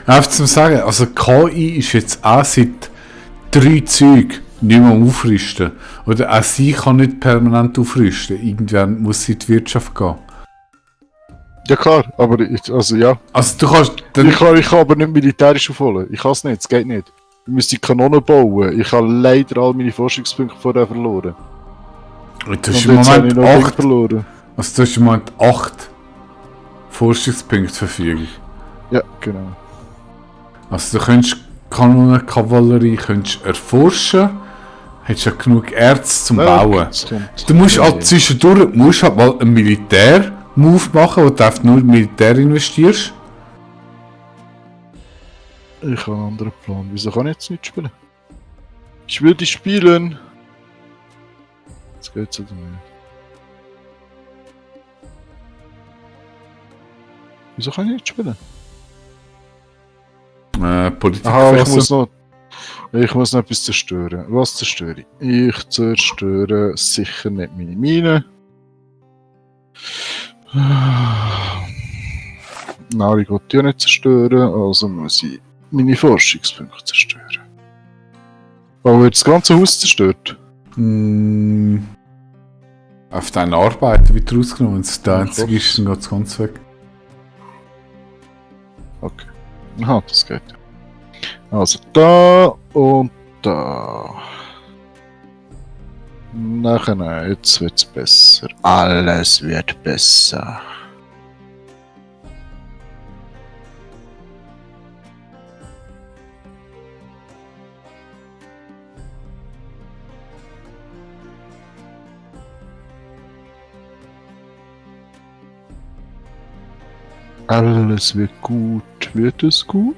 Einfach zum Sagen, also KI ist jetzt auch seit 3 Zügen nicht mehr am Aufrüsten. Oder auch sie kann nicht permanent aufrüsten. Irgendwann muss sie in die Wirtschaft gehen. Ja klar, aber ich, also ja. Also du kannst... Dann, Ich kann aber nicht militärisch aufholen. Ich kann es nicht, es geht nicht. Ich müsste Kanonen bauen. Ich habe leider all meine Forschungspunkte vorher verloren. du hast Und im jetzt habe ich Moment noch Ding 8... verloren. Also du hast im Moment 8 Forschungspunkte zur Verfügung. Ja, genau. Also du könntest Kanonenkavallerie könntest erforschen, hättest ja genug Ärzte zum Bauen. Du musst halt zwischendurch musst halt mal einen Militär-Move machen, wo du einfach nur in Militär investierst. Ich habe einen anderen Plan. Wieso kann ich jetzt nicht spielen? Ich will die spielen! Jetzt geht's oder nicht? Wieso kann ich nicht spielen? Politik Aha, ich wechseln. muss noch etwas zerstören. Was zerstöre ich? Ich zerstöre sicher nicht meine Mine. Nahrung will ich ja nicht zerstören, also muss ich meine Forschungspunkte zerstören. Aber wird das ganze Haus zerstört? Auf deine Arbeit wird rausgenommen, wenn es der Ja, einzige ist, dann geht es ganz weg. Okay. Aha, das geht. Also da und da. Nachher, jetzt wird's besser. Alles wird besser. Alles wird gut. Wird es gut?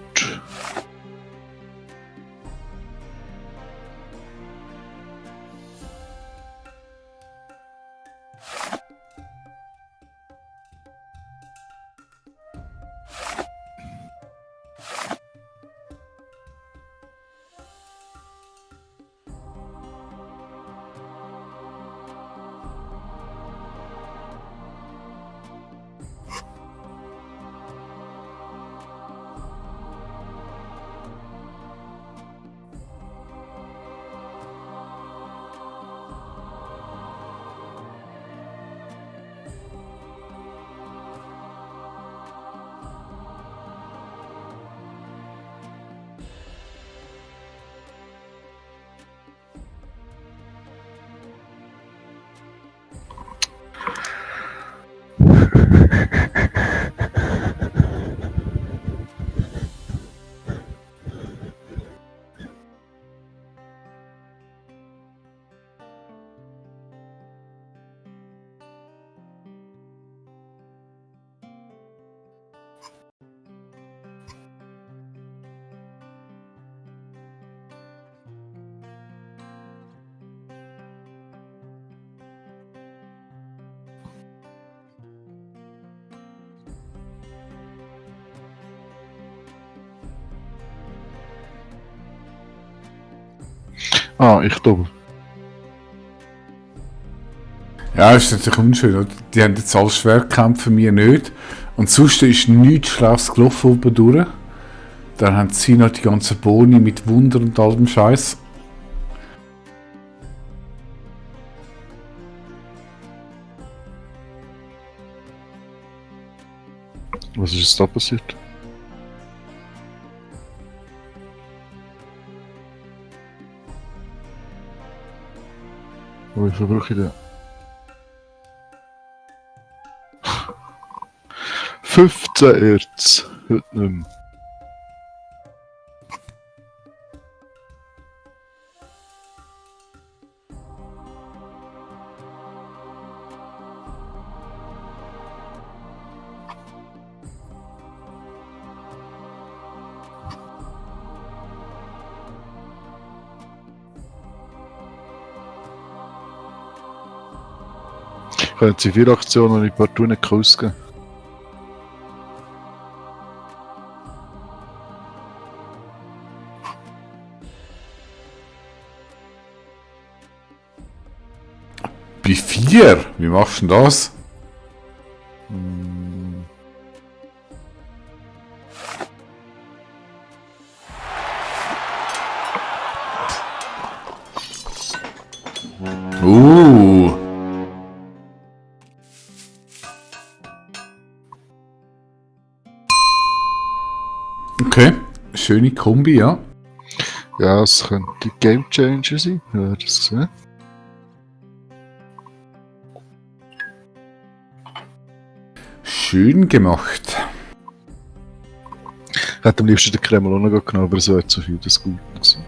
Ah, ich glaube. Ja, das ist natürlich unschön. Oder? Die haben jetzt alle Schwertkämpfe, mir nicht. Und sonst ist nichts Schlaues gelaufen oben durch. Dann haben sie noch die ganzen Boni mit Wunder und allem Scheiß. Was ist jetzt da passiert? Wie viel brauche ich denn? 15 Erz. Heute nicht mehr. Ich habe eine Zivilaktion und ich partout nicht ausgeben. Bei 4? Wie machst du denn das? Uh. Okay, schöne Kombi, ja. Ja, es könnte Game Changer sein. Ja, das gesehen. Schön gemacht. Ich hätte am liebsten den Kreml auch noch genommen, aber so hat so viel das gut gewesen.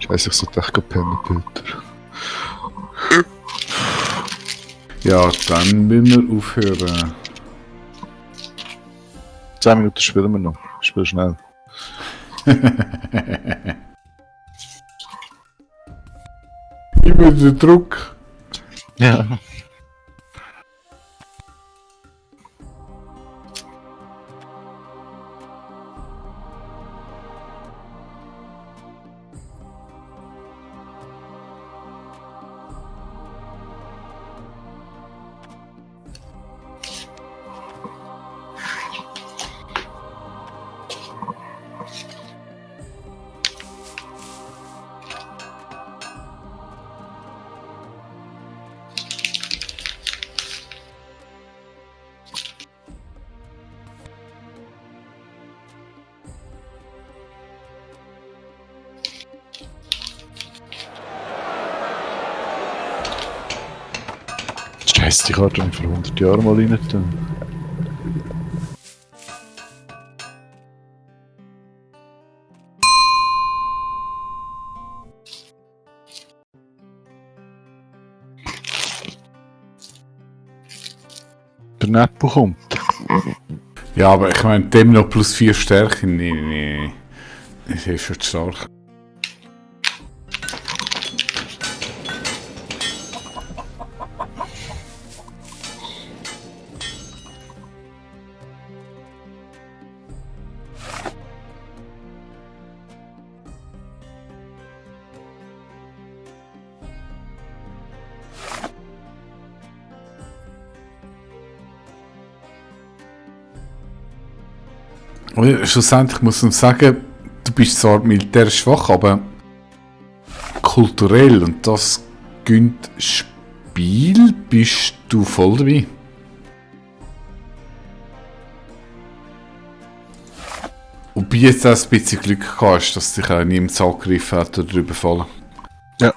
Scheiße, ich sollte echt pennen, Peter. Ja, dann müssen wir aufhören. 10 Minuten spielen wir noch. Spiel schnell. Immer der Druck. Ja. Scheiße, die Karte habe ich vor 100 Jahren mal rein tun. Der Nepo kommt. Ja, aber ich meine, dem noch plus 4 Stärke. Nee. Das ist schon zu stark. Und schlussendlich muss man sagen, du bist zwar militärisch schwach, aber kulturell und das gönnt Spiel bist du voll dabei. Wobei jetzt auch ein bisschen Glück hast, dass dich auch niemand angegriffen hat oder überfallen. Ja.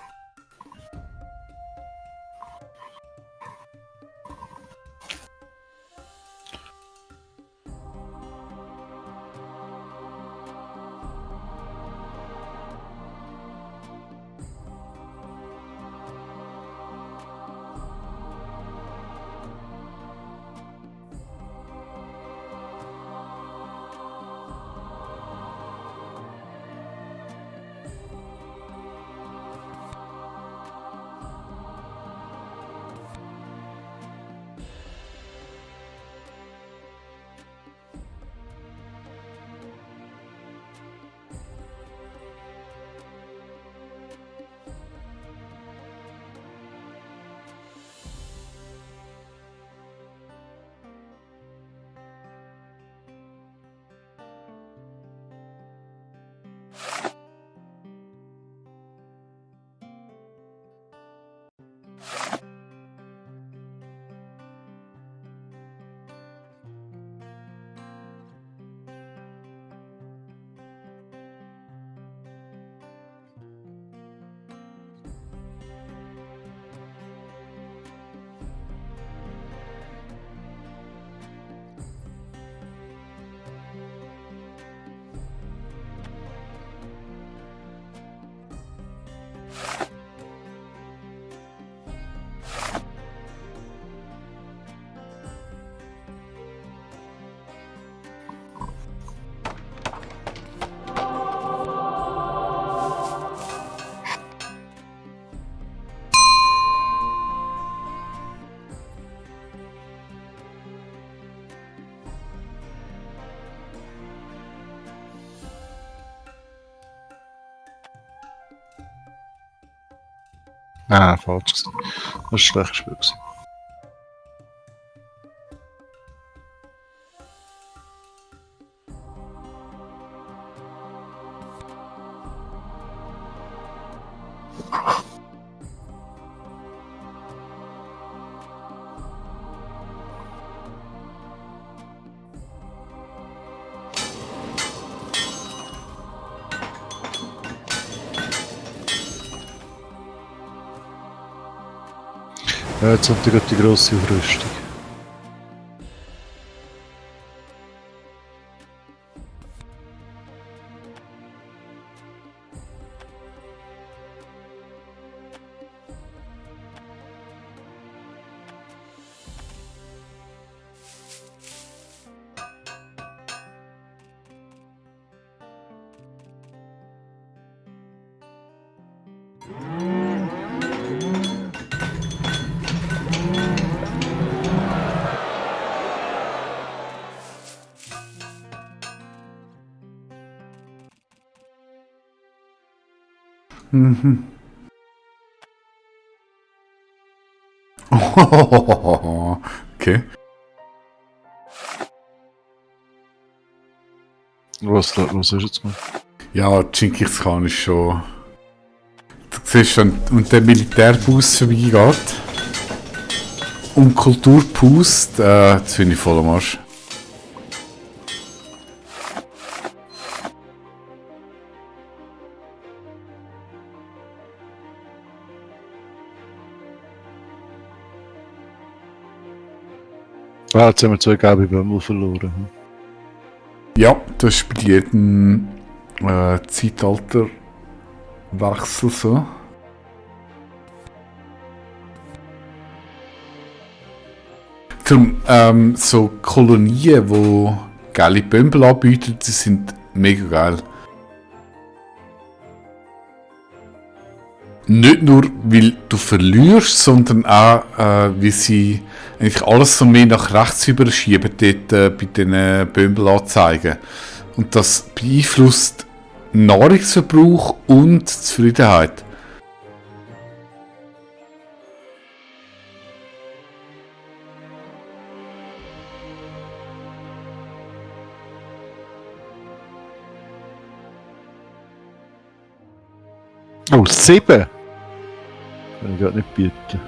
Ah, falsch gewesen. Das war ein schlechtes Spiel gewesen. Ja, jetzt haben die gerade die grosse Aufrüstung. Mhm. Okay. Was ist jetzt mal? Ja, Genghis Khan ist schon. Du siehst, wenn der Militärbus vorbeigeht und Kultur pust, das finde ich voll am Arsch. Ah, jetzt haben wir 2 gelbe Bömmel verloren. Hm. Ja, das ist bei jedem Zeitalterwechsel so. Darum, so Kolonien, die geile Bömbel anbieten, die sind mega geil. Nicht nur, weil du verlierst, sondern auch, weil sie eigentlich alles so mehr nach rechts überschieben dort bei diesen Bömbelanzeigen. Und das beeinflusst Nahrungsverbrauch und Zufriedenheit. Oh, 7! Kann ich gerade nicht bieten.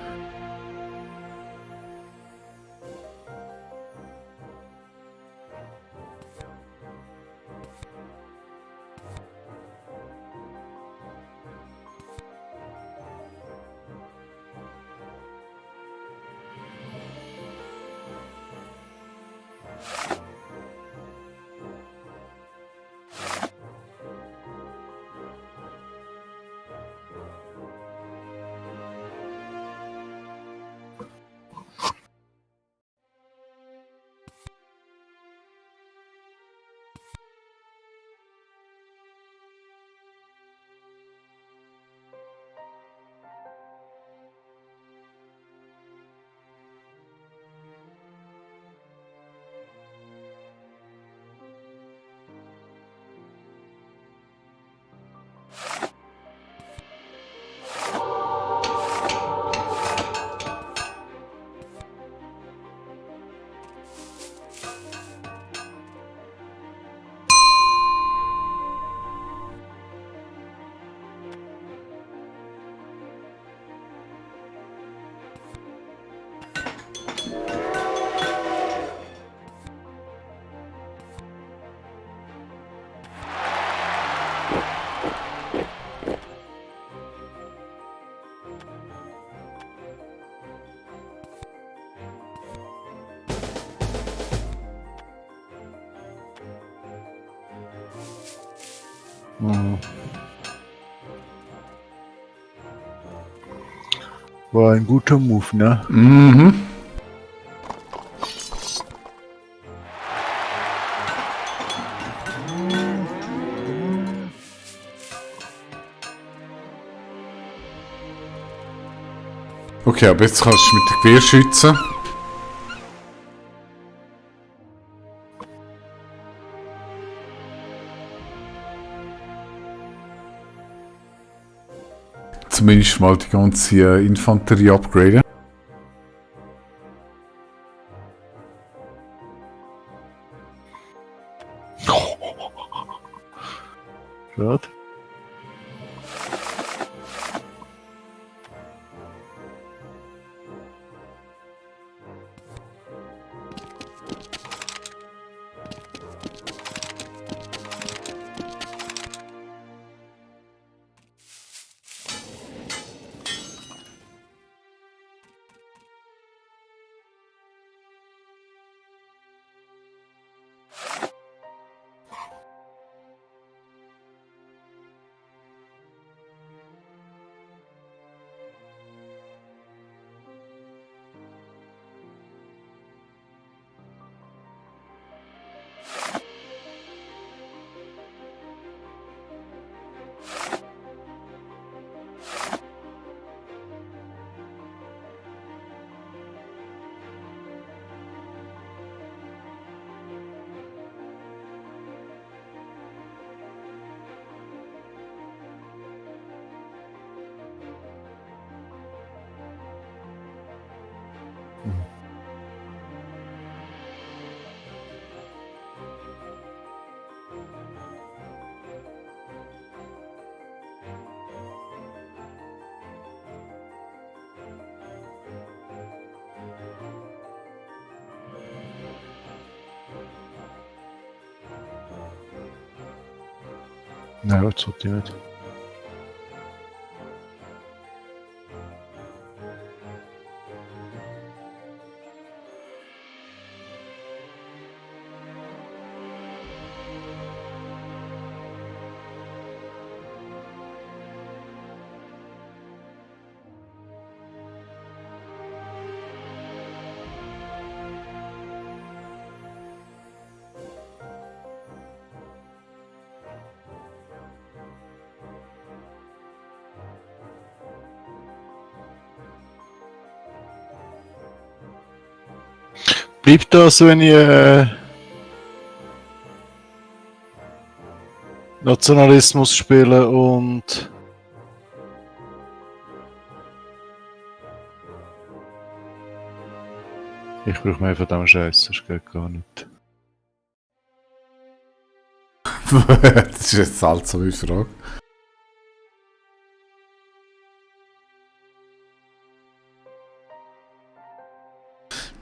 Mhm. War ein guter Move, ne? Mhm. Okay, aber jetzt kannst du mit dem Gewehr schießen. zumindest mal die ganze Infanterie upgraden. Schade. Nein, das sollte ich nicht. Bleibt das, wenn ich Nationalismus spiele und ich brauche mehr von dem Scheiß, das geht gar nicht. Das ist jetzt halt so eine Frage.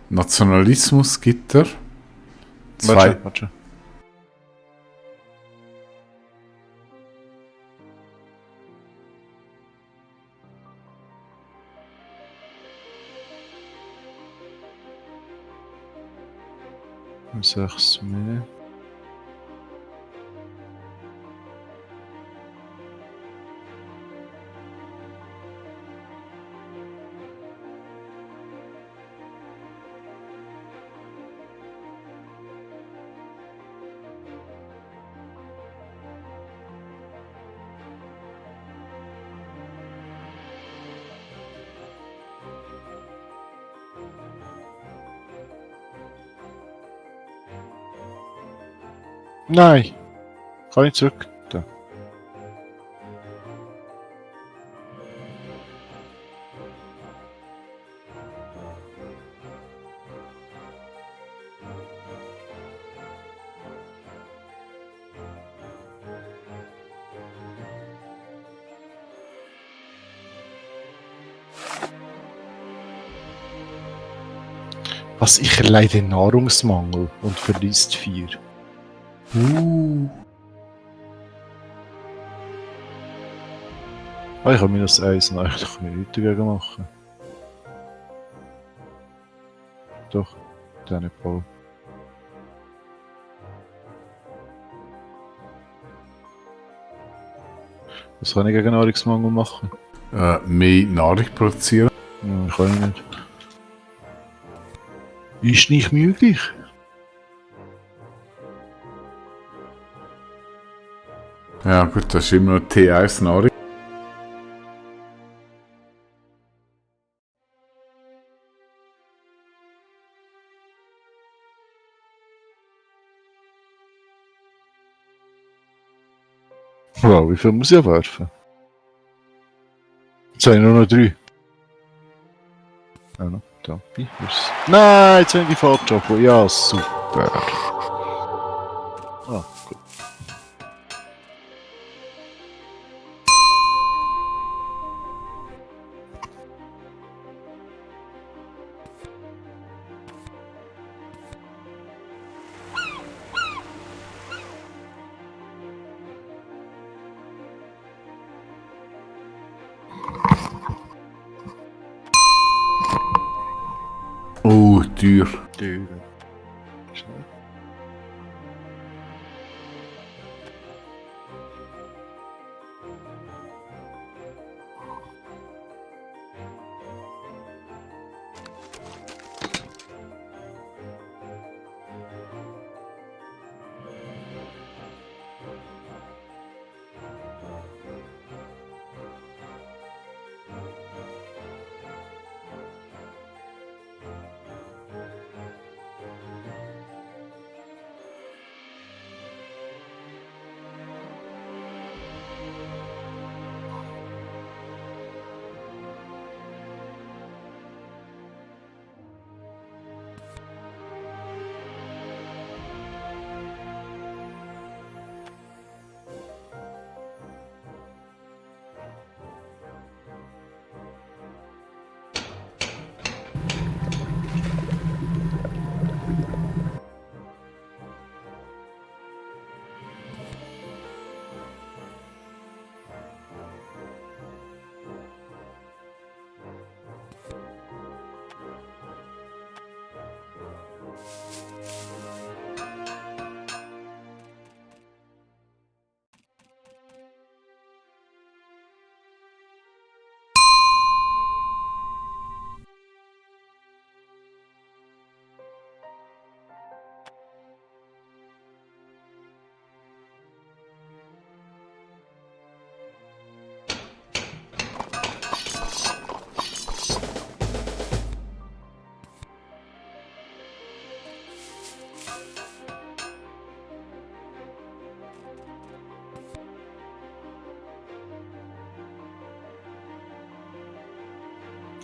Nationalismus gibt er. Warte. 6 mehr. Nein! Kann ich zurück? Da. Was, ich erleide Nahrungsmangel und verliest 4. Ah, ich habe -1, nein, da kann ich nichts dagegen machen. Doch, der nicht voll. Was kann ich gegen Nahrungsmangel machen? Mehr Nahrung produzieren. Ja, kann ich nicht. Ist nicht möglich. Ja gut, das ist immer noch T1 Nahrung. Wow, wie viel muss ich werfen? Jetzt habe ich nur noch 3. Ah, no, Tappi. Nein, jetzt haben die falsch abgeholt. Ja, super. Ah, gut. Oh, teuer. Tür. Schnell.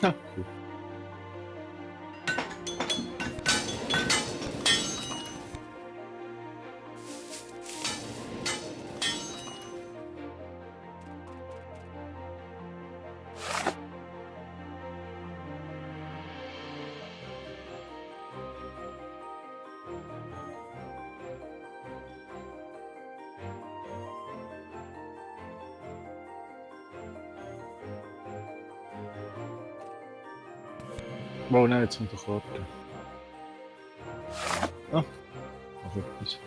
Ja, cool. Oh nein, jetzt sind die Karten. Ah, noch etwas.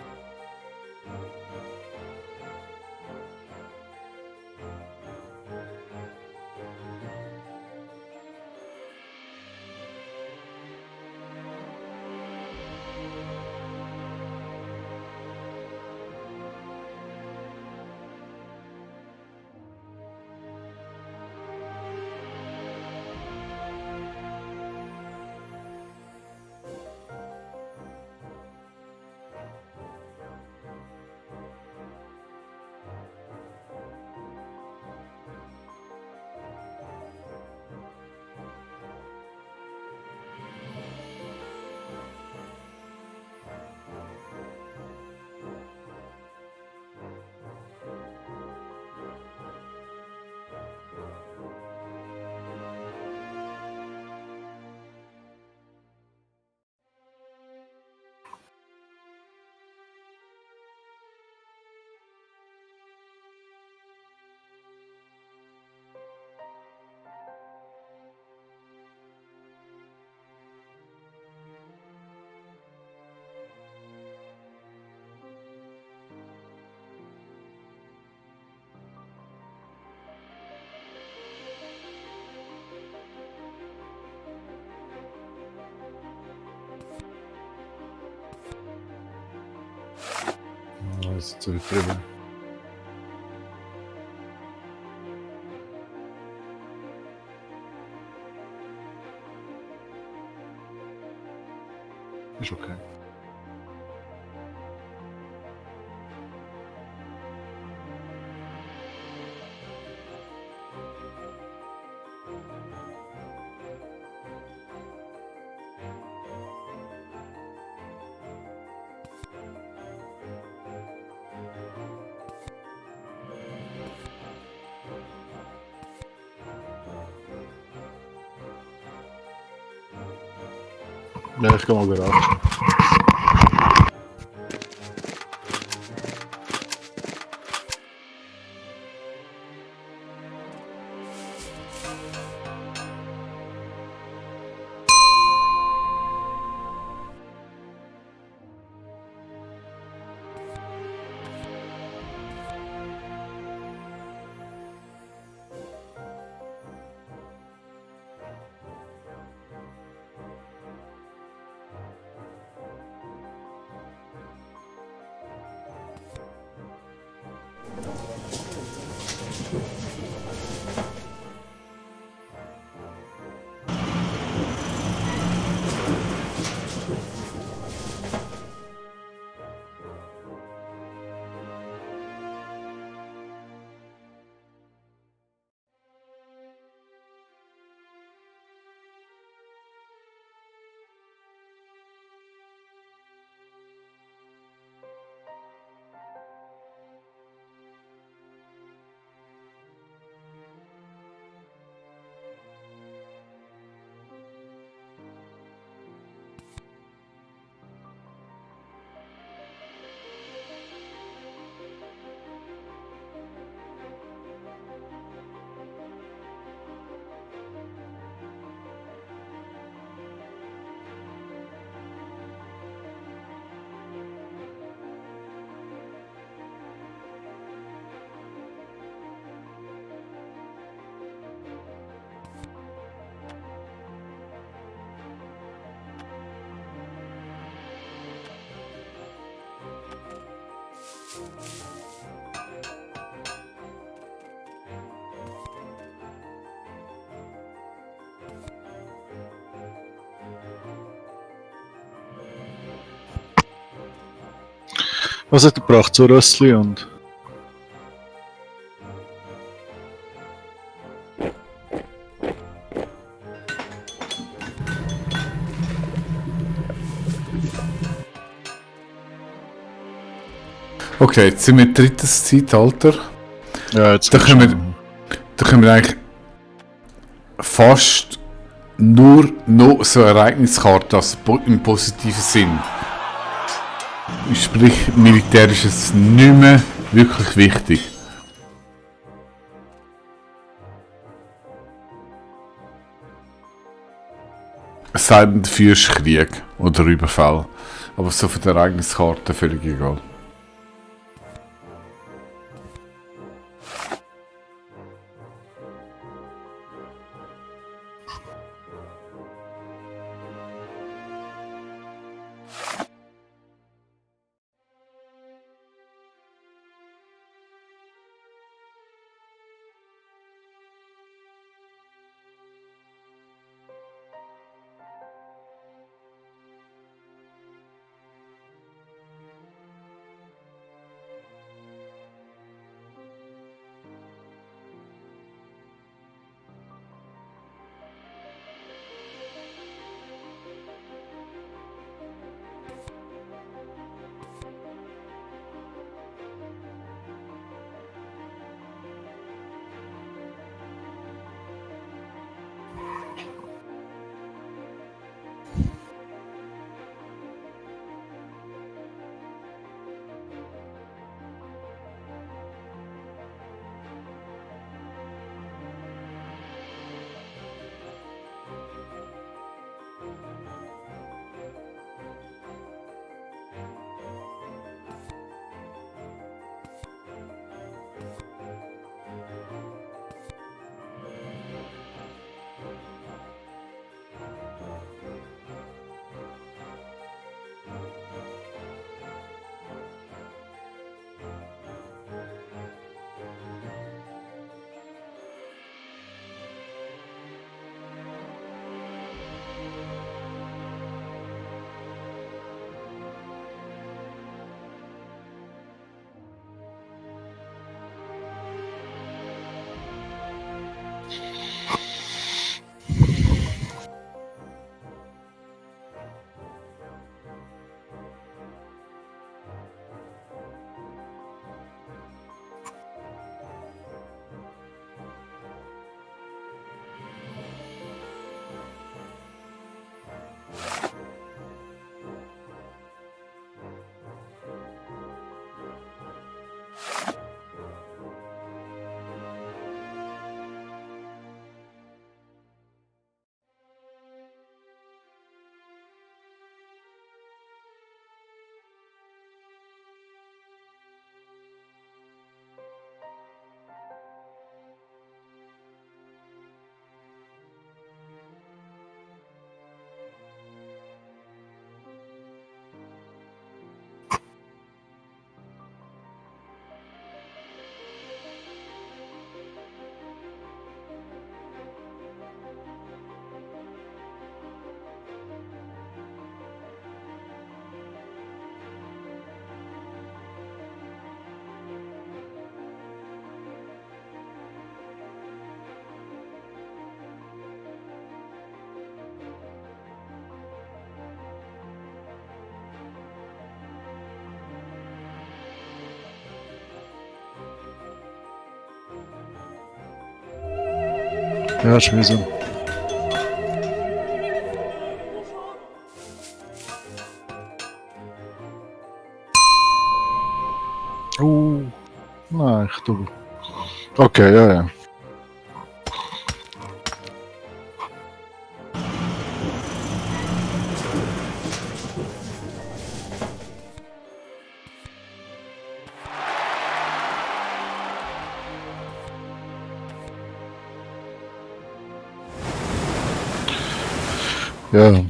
Ah, das ist zu drüber. Ist okay. Ja, ich kann mal überraschen. Was hat er gebracht? So Rössli und. Okay, jetzt sind wir im dritten Zeitalter. Ja, jetzt Da können wir eigentlich fast nur noch so Ereigniskarten, also im positiven Sinn. Sprich, Militär ist es nicht mehr wirklich wichtig. Es sei denn, dafür ist Krieg oder Überfall. Aber so von der Ereigniskarte völlig egal. Ja, ist mühsam. Nein, ich tue. Okay, ja, ja. Ja.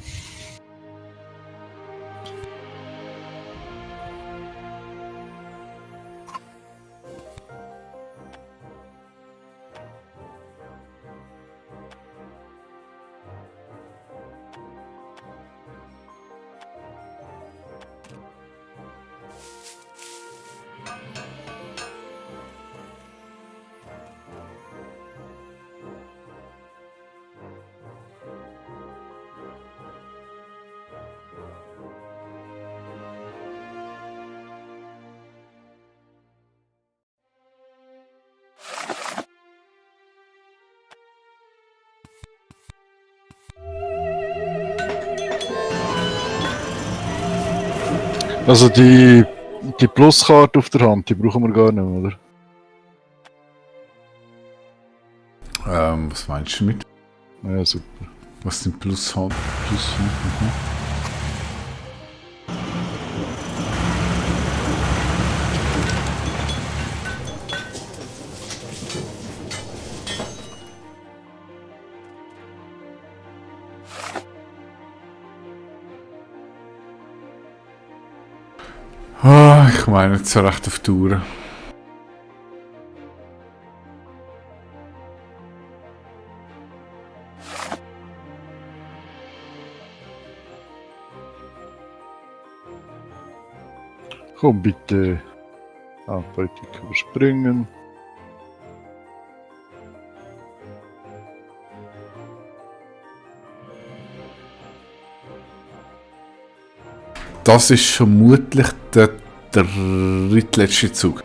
Also die Pluskarte auf der Hand, die brauchen wir gar nicht mehr, oder? Was meinst du mit? Ja, super. Was sind Plus haben? Plus 5. Ah, ich meine nicht so recht auf die Uhr. Komm bitte. Politik überspringen. Das ist vermutlich der drittletzte Zug.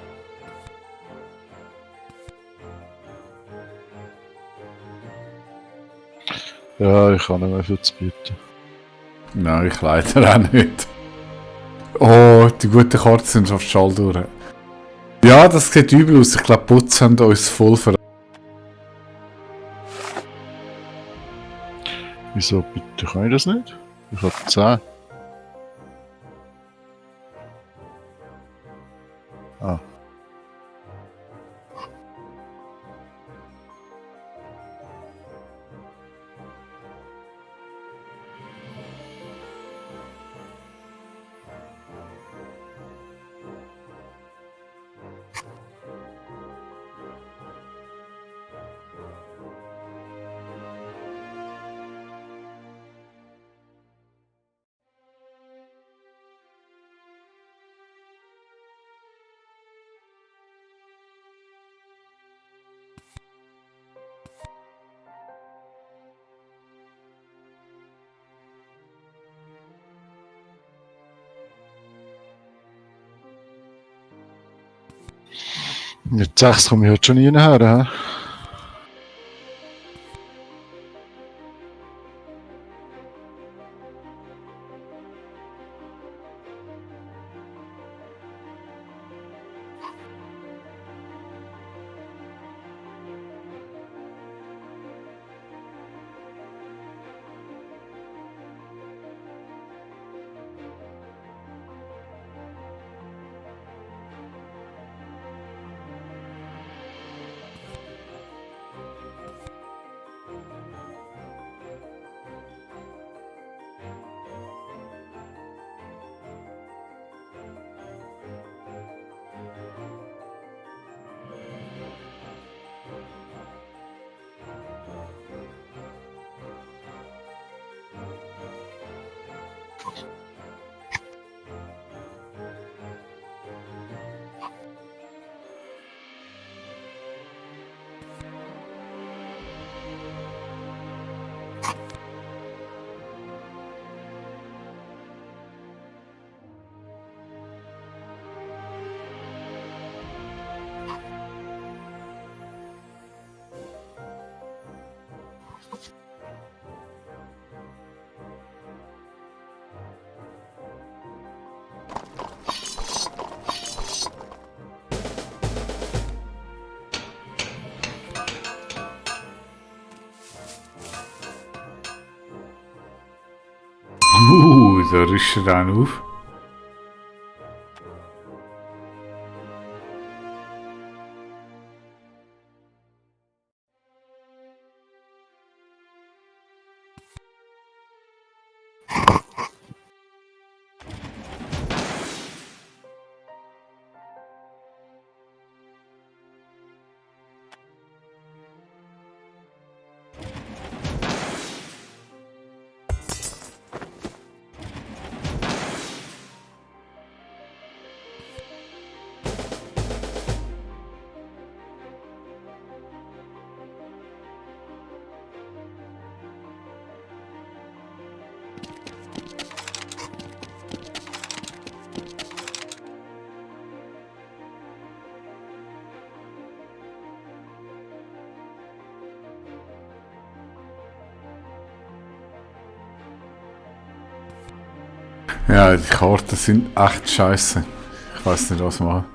Ja, ich kann nicht mehr viel zu bieten. Nein, ich leider auch nicht. Oh, die guten Karten sind auf Schall durch. Ja, das sieht übel aus. Ich glaube, Putz haben uns voll verraten. Wieso bitte kann ich das nicht? Ich habe 10. Ah. Mit 6 komme ich heute schon nie her, hä? Da rüstet er einen auf. Ja, die Karten sind echt scheiße. Ich weiß nicht, was machen.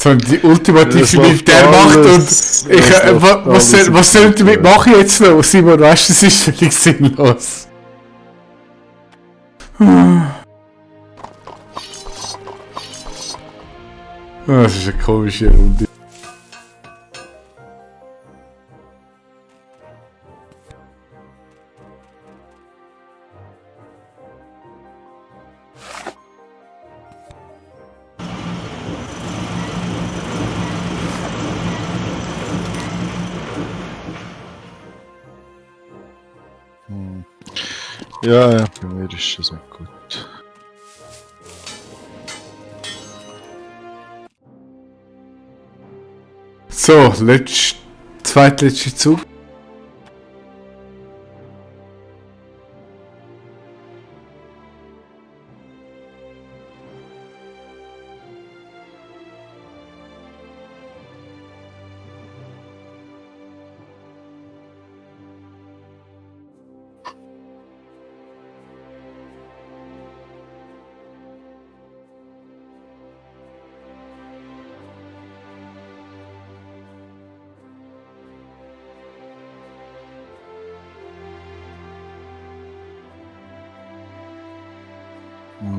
So die ultimative Das läuft Militärmacht und alles- ich, das läuft was soll ich damit alles machen jetzt noch? Simon, weißt du, das ist völlig sinnlos. Das ist eine komische Runde. Ja, bei mir ist das nicht gut. So, zweitletzter Zug.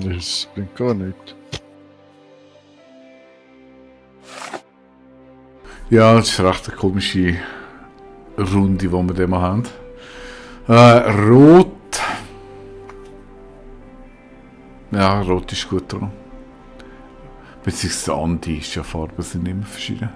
Das bringt gar nicht. Ja, das ist recht eine komische Runde, die wir da mal haben. Rot. Ja, rot ist gut dran. Beziehungsweise Andi ist ja Farben sind immer verschieden.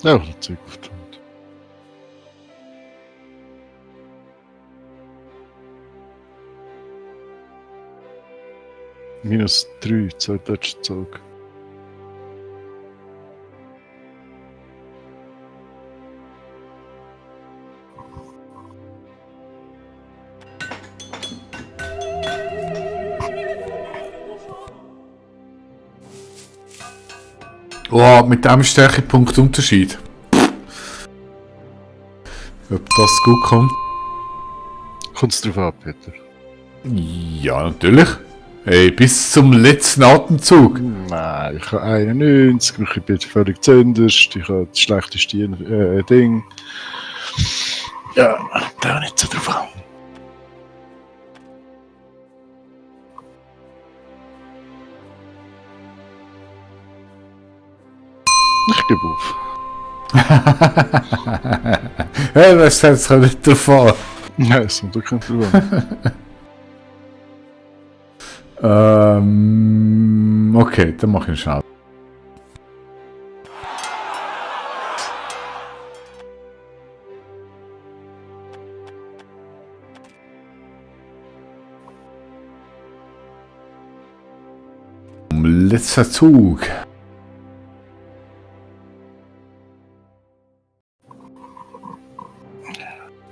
Ja, das Zeug auf die Hand. -3, zweitletzter Zug. Oh, mit dem Stärkepunkt Unterschied. Ob das gut kommt? Kommt es drauf ab, Peter? Ja, natürlich. Hey, bis zum letzten Atemzug. Nein, ich habe 91, ich bin völlig zünderst, ich habe das schlechteste Ding. Ja, da nicht so drauf an. Ich gebe auf. Hey, das setzt sich nicht drauf an. Ja, es kommt wirklich nicht drüber. Okay, dann mach ich schnell. Letzter Zug.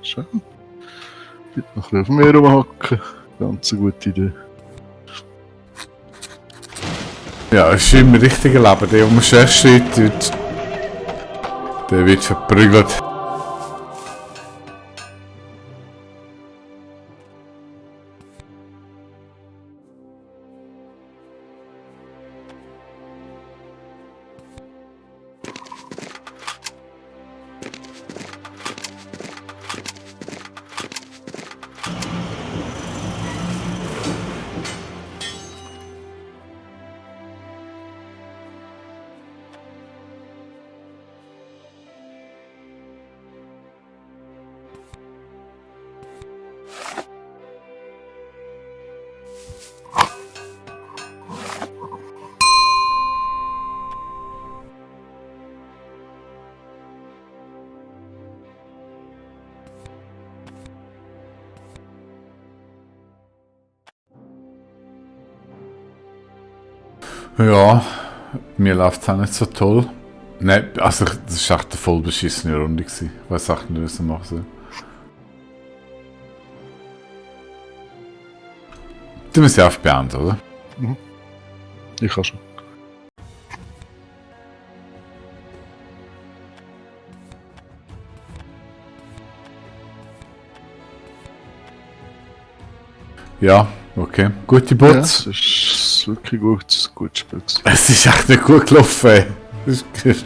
Schön. Bitte noch ein bisschen auf mir rumhacken. Ganz eine gute Idee. Ja, es ist im richtigen Leben. Der um den Chef steht, der wird verprügelt. Ja, mir läuft es auch nicht so toll. Nein, also das war echt eine voll beschissene Runde. Ich weiß echt nicht, was ich machen soll. Du musst ja einfach beenden, oder? Ich kann schon. Ja, okay. Gute Ja, Bots. es ist wirklich gut, gutes Spiel gewesen. Es ist echt nicht gut gelaufen, ey. Das ist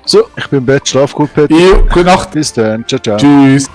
So, ich bin im Bett, schlaf gut, Peter. Jo, gute Nacht. Bis dann, ciao, ciao. Tschüss.